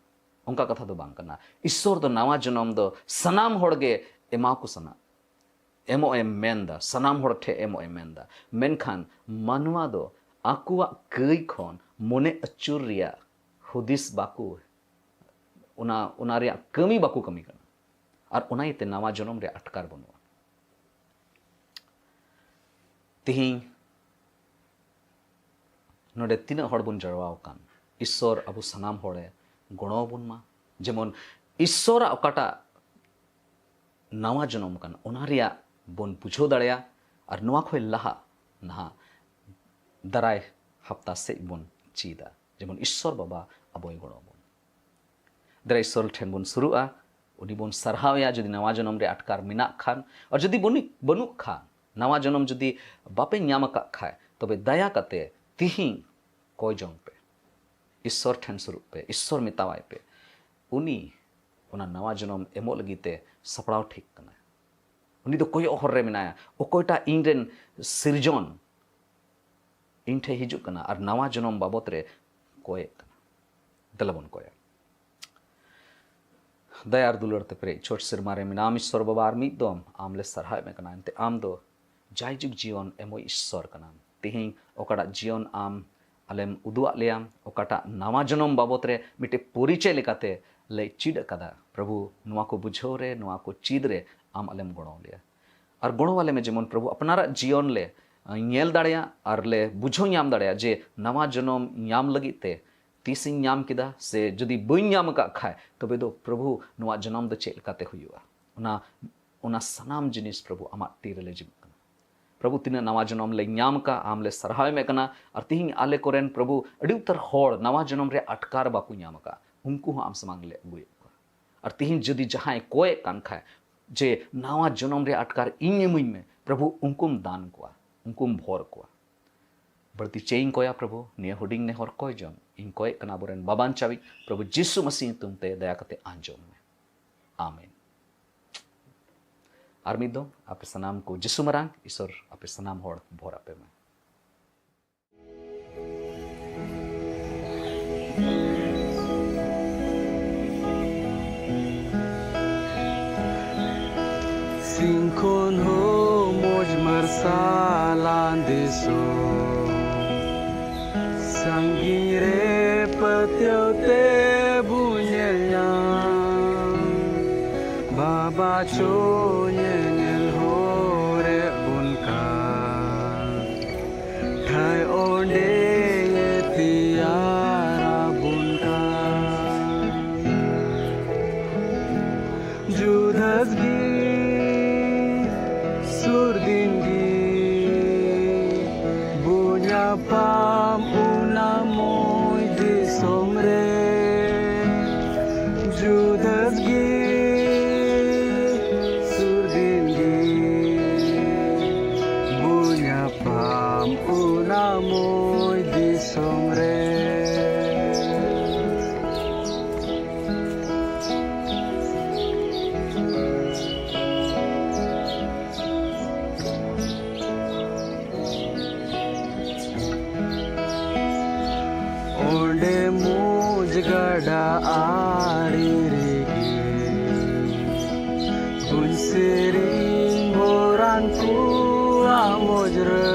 ᱚᱱᱠᱟ ᱠᱟᱛᱷᱟ ᱫᱚ ᱵᱟᱝ ᱠᱟᱱᱟ᱾ ᱤᱥᱥᱚᱨ ᱫᱚ ᱱᱟᱣᱟ ᱡᱚᱱᱚᱢ ᱫᱚ ᱥᱟᱱᱟᱢ ᱦᱚᱲ ᱜᱮ ᱮᱢᱟᱣᱟᱠᱚ ᱥᱟᱱᱟ, ᱮᱢᱚᱜ ᱮ ᱢᱮᱱᱫᱟ, ᱥᱟᱱᱟᱢ ᱦᱚᱲ ᱴᱷᱮᱱ ᱮᱢᱚᱜ ᱮ ᱢᱮᱱᱫᱟ᱾ ᱢᱮᱱᱠᱷᱟᱱ ᱢᱟᱱᱣᱟ ᱫᱚ ᱟᱠᱚᱣᱟᱜ ᱠᱟᱹᱭ ᱠᱷᱚᱱ ᱢᱚᱱᱮ ᱟᱹᱪᱩᱨ ᱨᱮᱭᱟᱜ ᱦᱩᱫᱤᱥ ᱵᱟᱠᱚ, ᱚᱱᱟ, ᱚᱱᱟ ᱨᱮᱭᱟᱜ ᱠᱟᱹᱢᱤ ᱵᱟᱠᱚ ᱠᱟᱹᱢᱤ ᱠᱟᱱᱟ᱾ ᱟᱨ ᱚᱱᱟ ᱤᱭᱟᱹᱛᱮ ᱱᱟᱣᱟ ᱡᱚᱱᱚᱢ ᱨᱮᱭᱟᱜ ᱟᱴᱠᱟᱨ ᱵᱟᱹᱱᱩᱜᱼᱟ᱾ ᱛᱤᱦᱤᱧ ᱱᱚᱰᱮ ᱛᱤᱱᱟᱹᱜ ᱦᱚᱲ ᱵᱚᱱ ᱡᱟᱨᱣᱟ ᱟᱠᱟᱱ, ᱤᱥᱥᱚᱨ ᱟᱵᱚ ᱥᱟᱱᱟᱢ ᱦᱚᱲᱮ ᱜᱚᱲᱚ ᱟᱵᱚᱱ ᱢᱟ, ᱡᱮᱢᱚᱱ ᱤᱥᱥᱚᱨᱟᱜ ᱚᱠᱟᱴᱟᱜ ᱱᱟᱣᱟ ᱡᱚᱱᱚᱢ ᱠᱟᱱ, ᱚᱱᱟ ᱨᱮᱭᱟᱜ ᱵᱚᱱ ᱵᱩᱡᱷᱟᱹᱣ ᱫᱟᱲᱮᱭᱟᱜ᱾ ᱟᱨ ᱱᱚᱣᱟ ᱠᱷᱚᱱ ᱞᱟᱦᱟ ᱱᱟᱦᱟᱜ ᱫᱟᱨᱟᱭ ᱦᱟᱯᱛᱟ ᱥᱮᱫ ᱵᱚᱱ ᱪᱮᱫᱟ, ᱡᱮᱢᱚᱱ ᱤᱥᱥᱚᱨ ᱵᱟᱵᱟ ᱟᱵᱚᱭ ᱜᱚᱲᱚ ᱟᱵᱚᱱ᱾ ᱫᱟᱨᱟᱭ ᱤᱥᱥᱚᱨ ᱴᱷᱮᱱ ᱵᱚᱱ ᱥᱩᱨᱩᱜᱼᱟ, ᱩᱱᱤ ᱵᱚᱱ ᱥᱟᱨᱦᱟᱣᱮᱭᱟ ᱡᱩᱫᱤ ᱱᱟᱣᱟ ᱡᱚᱱᱚᱢ ᱨᱮ ᱟᱴᱠᱟᱨ ᱢᱮᱱᱟᱜ ᱠᱷᱟᱱ᱾ ᱟᱨ ᱡᱩᱫᱤ ᱵᱟᱹᱱᱩᱜ, ᱵᱟᱹᱱᱩᱜ ᱠᱷᱟᱱ, ᱱᱟᱣᱟ ᱡᱚᱱᱚᱢ ᱡᱩᱫᱤ ᱵᱟᱯᱮ ᱧᱟᱢ ᱟᱠᱟᱫ ᱠᱷᱟᱱ, ᱛᱚᱵᱮ ᱫᱟᱭᱟ ᱠᱟᱛᱮ ᱛᱤᱦᱤᱧ ᱠᱚᱭ ᱡᱚᱝ ᱯᱮ, ᱤᱥᱥᱚᱨ ᱴᱷᱮᱱ ᱥᱩᱨᱩᱜ ᱯᱮ, ᱤᱥᱥᱚᱨ ᱢᱮᱛᱟᱣᱟᱭ ᱯᱮ᱾ ᱩᱱᱤ ᱚᱱᱟ ᱱᱟᱣᱟ ᱡᱚᱱᱚᱢ ᱮᱢᱚᱜ ᱞᱟᱹᱜᱤᱫ ᱛᱮ ᱥᱟᱯᱲᱟᱣ ᱴᱷᱤᱠ ᱠᱟᱱᱟᱭ᱾ ᱩᱱᱤ ᱫᱚ ᱠᱚᱭᱚᱜ ᱦᱚᱨ ᱨᱮ ᱢᱮᱱᱟᱭᱟ, ᱚᱠᱚᱭᱴᱟᱜ ᱤᱧ ᱨᱮᱱ ᱥᱤᱨᱡᱚᱱ ᱤᱧ ᱴᱷᱮᱱ ᱦᱤᱡᱩᱜ ᱠᱟᱱᱟ ᱟᱨ ᱱᱟᱣᱟ ᱡᱚᱱᱚᱢ ᱵᱟᱵᱚᱛ ᱨᱮ ᱠᱚᱭᱮᱜ ᱠᱟᱱᱟ᱾ ᱫᱮᱞᱟ ᱵᱚᱱ ᱠᱚᱭᱟ᱾ ᱫᱟᱭᱟ ᱟᱨ ᱫᱩᱞᱟᱹᱲ ᱛᱮ ᱯᱮᱨᱮᱡ ᱪᱷᱚᱴ ᱥᱮᱨᱢᱟ ᱨᱮ ᱢᱮᱱᱟᱢ ᱤᱥᱥᱚᱨ ᱵᱟᱵᱟ, ᱟᱨ ᱢᱤᱫ ᱫᱚᱢ ᱟᱢ ᱞᱮ ᱥᱟᱨᱦᱟᱣᱮᱫ ᱢᱮ ᱠᱟᱱᱟ, ᱮᱱᱛᱮ ᱟᱢ ᱫᱚ ᱡᱟᱭᱡᱩᱜᱽ ᱡᱤᱭᱚᱱ ᱮᱢᱚᱭ ᱤᱥᱥᱚᱨ ᱠᱟᱱᱟᱢ᱾ ᱛᱮᱦᱮᱧ ᱚᱠᱟᱴᱟᱜ ᱡᱤᱭᱚᱱ ᱟᱢ ᱟᱞᱮᱢ ᱩᱫᱩᱜ ᱟᱫ ᱞᱮᱭᱟ, ᱚᱠᱟᱴᱟᱜ ᱱᱟᱣᱟ ᱡᱚᱱᱚᱢ ᱵᱟᱵᱚᱛ ᱨᱮ ᱢᱤᱫᱴᱮᱡ ᱯᱚᱨᱤᱪᱚᱭ ᱞᱮᱠᱟᱛᱮ ᱞᱮ ᱪᱮᱫ ᱟᱠᱟᱫᱟ, ᱯᱨᱚᱵᱷᱩ, ᱱᱚᱣᱟ ᱠᱚ ᱵᱩᱡᱷᱟᱹᱣ ᱨᱮ, ᱱᱚᱣᱟ ᱠᱚ ᱪᱮᱫ ᱨᱮ ᱟᱢ ᱟᱞᱮᱢ ᱜᱚᱲᱚ ᱞᱮᱭᱟ᱾ ᱟᱨ ᱜᱚᱲᱚ ᱟᱞᱮ ᱢᱮ, ᱡᱮᱢᱚᱱ ᱯᱨᱚᱵᱷᱩ ᱟᱯᱱᱟᱨᱟᱜ ᱡᱤᱭᱚᱱ ᱞᱮ ᱧᱮᱞ ᱫᱟᱲᱮᱭᱟᱜ ᱟᱨ ᱞᱮ ᱵᱩᱡᱷᱟᱹᱣ ᱧᱟᱢ ᱫᱟᱲᱮᱭᱟᱜ ᱡᱮ ᱱᱟᱣᱟ ᱡᱚᱱᱚᱢ ᱧᱟᱢ ᱞᱟᱹᱜᱤᱫ ᱛᱮ ᱛᱤᱥᱤᱧ ᱧᱟᱢ ᱠᱮᱫᱟ, ᱥᱮ ᱡᱩᱫᱤ ᱵᱟᱹᱧ ᱧᱟᱢ ᱟᱠᱟᱫ ᱠᱷᱟᱡ, ᱛᱚᱵᱮ ᱫᱚ ᱯᱨᱚᱵᱷᱩ ᱱᱚᱣᱟ ᱡᱚᱱᱚᱢ ᱫᱚ ᱪᱮᱫ ᱞᱮᱠᱟᱛᱮ ᱦᱩᱭᱩᱜᱼᱟ? ᱚᱱᱟ, ᱚᱱᱟ ᱥᱟᱱᱟᱢ ᱡᱤᱱᱤᱥ ᱯᱨᱚᱵᱷᱩ ᱟᱢᱟᱜ ᱛᱤ ᱨᱮᱞᱮ ᱡᱤᱢᱟᱹᱜ ᱠᱟᱱᱟ᱾ ᱯᱨᱚᱵᱷᱩ, ᱛᱤᱱᱟᱹᱜ ᱱᱟᱣᱟ ᱡᱚᱱᱚᱢ ᱞᱮ ᱧᱟᱢ ᱟᱠᱟᱫ, ᱟᱢ ᱞᱮ ᱥᱟᱨᱦᱟᱣ ᱮᱢᱮ ᱠᱟᱱᱟ᱾ ᱟᱨ ᱛᱤᱦᱤᱧ ᱟᱞᱮ ᱠᱚᱨᱮᱱ ᱯᱨᱚᱵᱷᱩ ᱟᱹᱰᱤ ᱩᱛᱟᱹᱨ ᱦᱚᱲ ᱱᱟᱣᱟ ᱡᱚᱱᱚᱢ ᱨᱮ ᱟᱴᱠᱟᱨ ᱵᱟᱠᱚ ᱧᱟᱢ ᱟᱠᱟᱫ, ᱩᱱᱠᱩ ᱦᱚᱸ ᱟᱢ ᱥᱟᱢᱟᱝ ᱞᱮ ᱟᱹᱜᱩᱭᱮᱫ ᱠᱚᱣᱟ᱾ ᱟᱨ ᱛᱤᱦᱤᱧ ᱡᱩᱫᱤ ᱡᱟᱦᱟᱸᱭ ᱠᱚᱭᱮᱜ ᱠᱟᱱ ᱠᱷᱟᱡ ᱡᱮ ᱱᱟᱣᱟ ᱡᱚᱱᱚᱢ ᱨᱮ ᱟᱴᱠᱟᱨ ᱤᱧ ᱮᱢᱟᱹᱧ ᱢᱮ, ᱯᱨᱚᱵᱷᱩ ᱩᱱᱠᱩᱢ ᱫᱟᱱ ᱠᱚᱣᱟ, ᱩᱱᱠᱩᱢ ᱵᱷᱚᱨ ᱠᱚᱣᱟ᱾ ᱵᱟᱹᱲᱛᱤ ᱪᱮᱫ ᱤᱧ ᱠᱚᱭᱟ ᱯᱨᱚᱵᱷᱩ? ᱱᱤᱭᱟᱹ ᱦᱩᱰᱤᱧ ᱱᱮᱦᱚᱨ ᱠᱚᱭ ᱡᱚᱝ ᱤᱧ ᱠᱚᱭᱮᱜ ᱠᱟᱱᱟ ᱟᱵᱚᱨᱮᱱ ᱵᱟᱵᱟᱱ ᱪᱟᱣᱤᱡ ᱯᱨᱚᱵᱷᱩ ᱡᱤᱥᱩ ᱢᱟᱥᱤ ᱧᱩᱛᱩᱢ ᱛᱮ ᱫᱟᱭᱟ ᱠᱟᱛᱮ ᱟᱸᱡᱚᱢ ᱢᱮ᱾ ᱟᱢᱮᱱ᱾ ᱟᱨ ᱢᱤᱫ ᱫᱚᱢ ᱟᱯᱮ ᱥᱟᱱᱟᱢ ᱠᱚ ᱡᱤᱥᱩ ᱢᱟᱨᱟᱝ ᱤᱥᱚᱨ ᱟᱯᱮ ᱥᱟᱱᱟᱢ ᱦᱚᱲ ᱵᱷᱚᱨ ᱟᱯᱮ ᱢᱟ᱾ ᱥᱤᱧ ᱠᱷᱚᱱ ᱦᱚᱸ ᱢᱚᱡᱽ ᱢᱟᱨᱥᱟᱞᱟᱱ ᱫᱤᱥᱚᱢ, ᱥᱟᱺᱜᱤᱧ ᱨᱮ ᱯᱟᱹᱛᱭᱟᱹᱣ ᱛᱮ ᱵᱚ ᱧᱮᱞ ᱧᱟᱢ, ᱵᱟᱵᱟ ᱪᱚ ᱧᱮᱧᱮᱞ ᱦᱚᱨᱮ ᱵᱚᱱ ᱠᱟᱱ, ᱴᱷᱟᱹᱭ ᱚᱸᱰᱮ ᱡᱩᱫᱟᱹᱥ ᱜᱮ ᱥᱩᱨ ᱫᱤᱱ ᱜᱮ ᱵᱚ ᱧᱟᱯᱟᱢ ᱚᱱᱟ ᱢᱚᱡᱽ ᱫᱤᱥᱚᱢ ᱨᱮ᱾ ᱡᱩᱫᱟᱹᱥ ᱜᱮ ᱥᱩᱨ ᱫᱤᱱ ᱜᱮ ᱵᱚ ᱧᱟᱯᱟᱢ ᱚᱱᱟ ᱢᱚᱡᱽ ᱫᱤᱥᱚᱢ ᱨᱮ᱾ ᱚᱸᱰᱮ ᱢᱚᱡᱽ ᱜᱟᱰᱟ ᱟᱲᱮ ᱨᱮᱜᱮ ᱵᱚᱱ ᱥᱮᱨᱮᱧ ᱵᱷᱚᱨᱟᱱ ᱠᱚᱣᱟᱜ ᱢᱚᱡᱽ ᱨᱮ᱾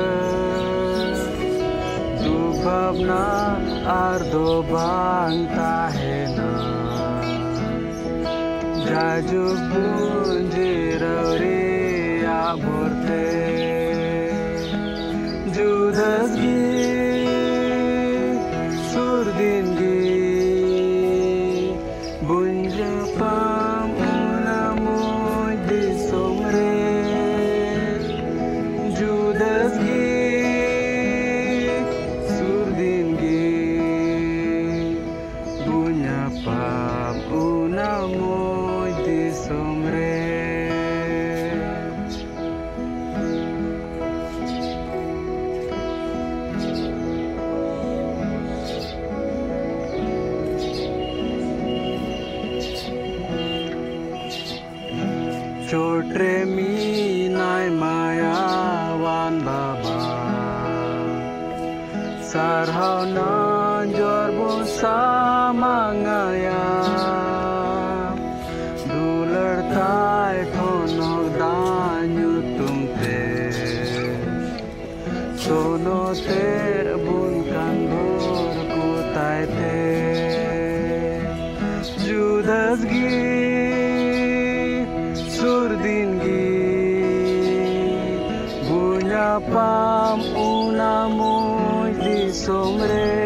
ᱫᱩᱠ ᱵᱷᱟᱵᱽᱱᱟ ᱟᱨ ᱫᱚ ᱵᱟᱝ ᱛᱟᱦᱮᱱᱟ᱾ ᱡᱟᱭᱡᱩᱜᱽ ᱵᱚᱱ ᱡᱤᱨᱟᱹᱣ ᱨᱮᱭᱟᱜ ᱵᱷᱚᱨ ᱛᱮ᱾ ᱡᱩᱫᱟᱹᱥ ᱜᱮ ᱥᱩᱨ ᱫᱤᱱ ᱜᱮ ᱵᱚᱱ ᱧᱟᱯᱟᱢ ᱚᱱᱟ ᱢᱚᱡᱽ ᱫᱤᱥᱚᱢ ᱨᱮ᱾ ᱡᱩᱫᱟᱹᱥ ᱜᱮ ᱥᱩᱨ ᱫᱤᱱ ᱜᱮ ᱵᱚ ᱧᱟᱯᱟᱢ ᱚᱱᱟ ᱢᱚᱡᱽ ᱫᱤᱥᱚᱢ ᱨᱮ᱾ ᱪᱚᱴ ᱨᱮ ᱢᱮᱱᱟᱭ ᱢᱟᱭᱟᱣᱟᱱ ᱵᱟᱵᱟ, ᱥᱟᱨᱦᱟᱣ ᱱᱟᱡᱚᱨ ᱵᱚ ᱥᱟᱢᱟᱝ ᱟᱭᱟ᱾ ᱫᱩᱞᱟᱹᱲ ᱛᱟᱭ ᱴᱷᱚᱱᱚᱠ ᱫᱟᱜ ᱧᱩᱛᱩᱢ ᱛᱮ, ᱥᱚᱱᱚᱛᱮ ᱵᱚᱱ ᱠᱟᱱ ᱵᱷᱳᱨ ᱠᱚ ᱛᱟᱭ ᱛᱮ᱾ ᱡᱩᱫᱟᱹᱥ ᱜᱮ ᱥᱩᱨ ᱫᱤᱱ ᱜᱮ ᱵᱚ ᱧᱟᱯᱟᱢ ᱚᱱᱟ ᱢᱚᱡᱽ ᱫᱤᱥᱚᱢ ᱨᱮ᱾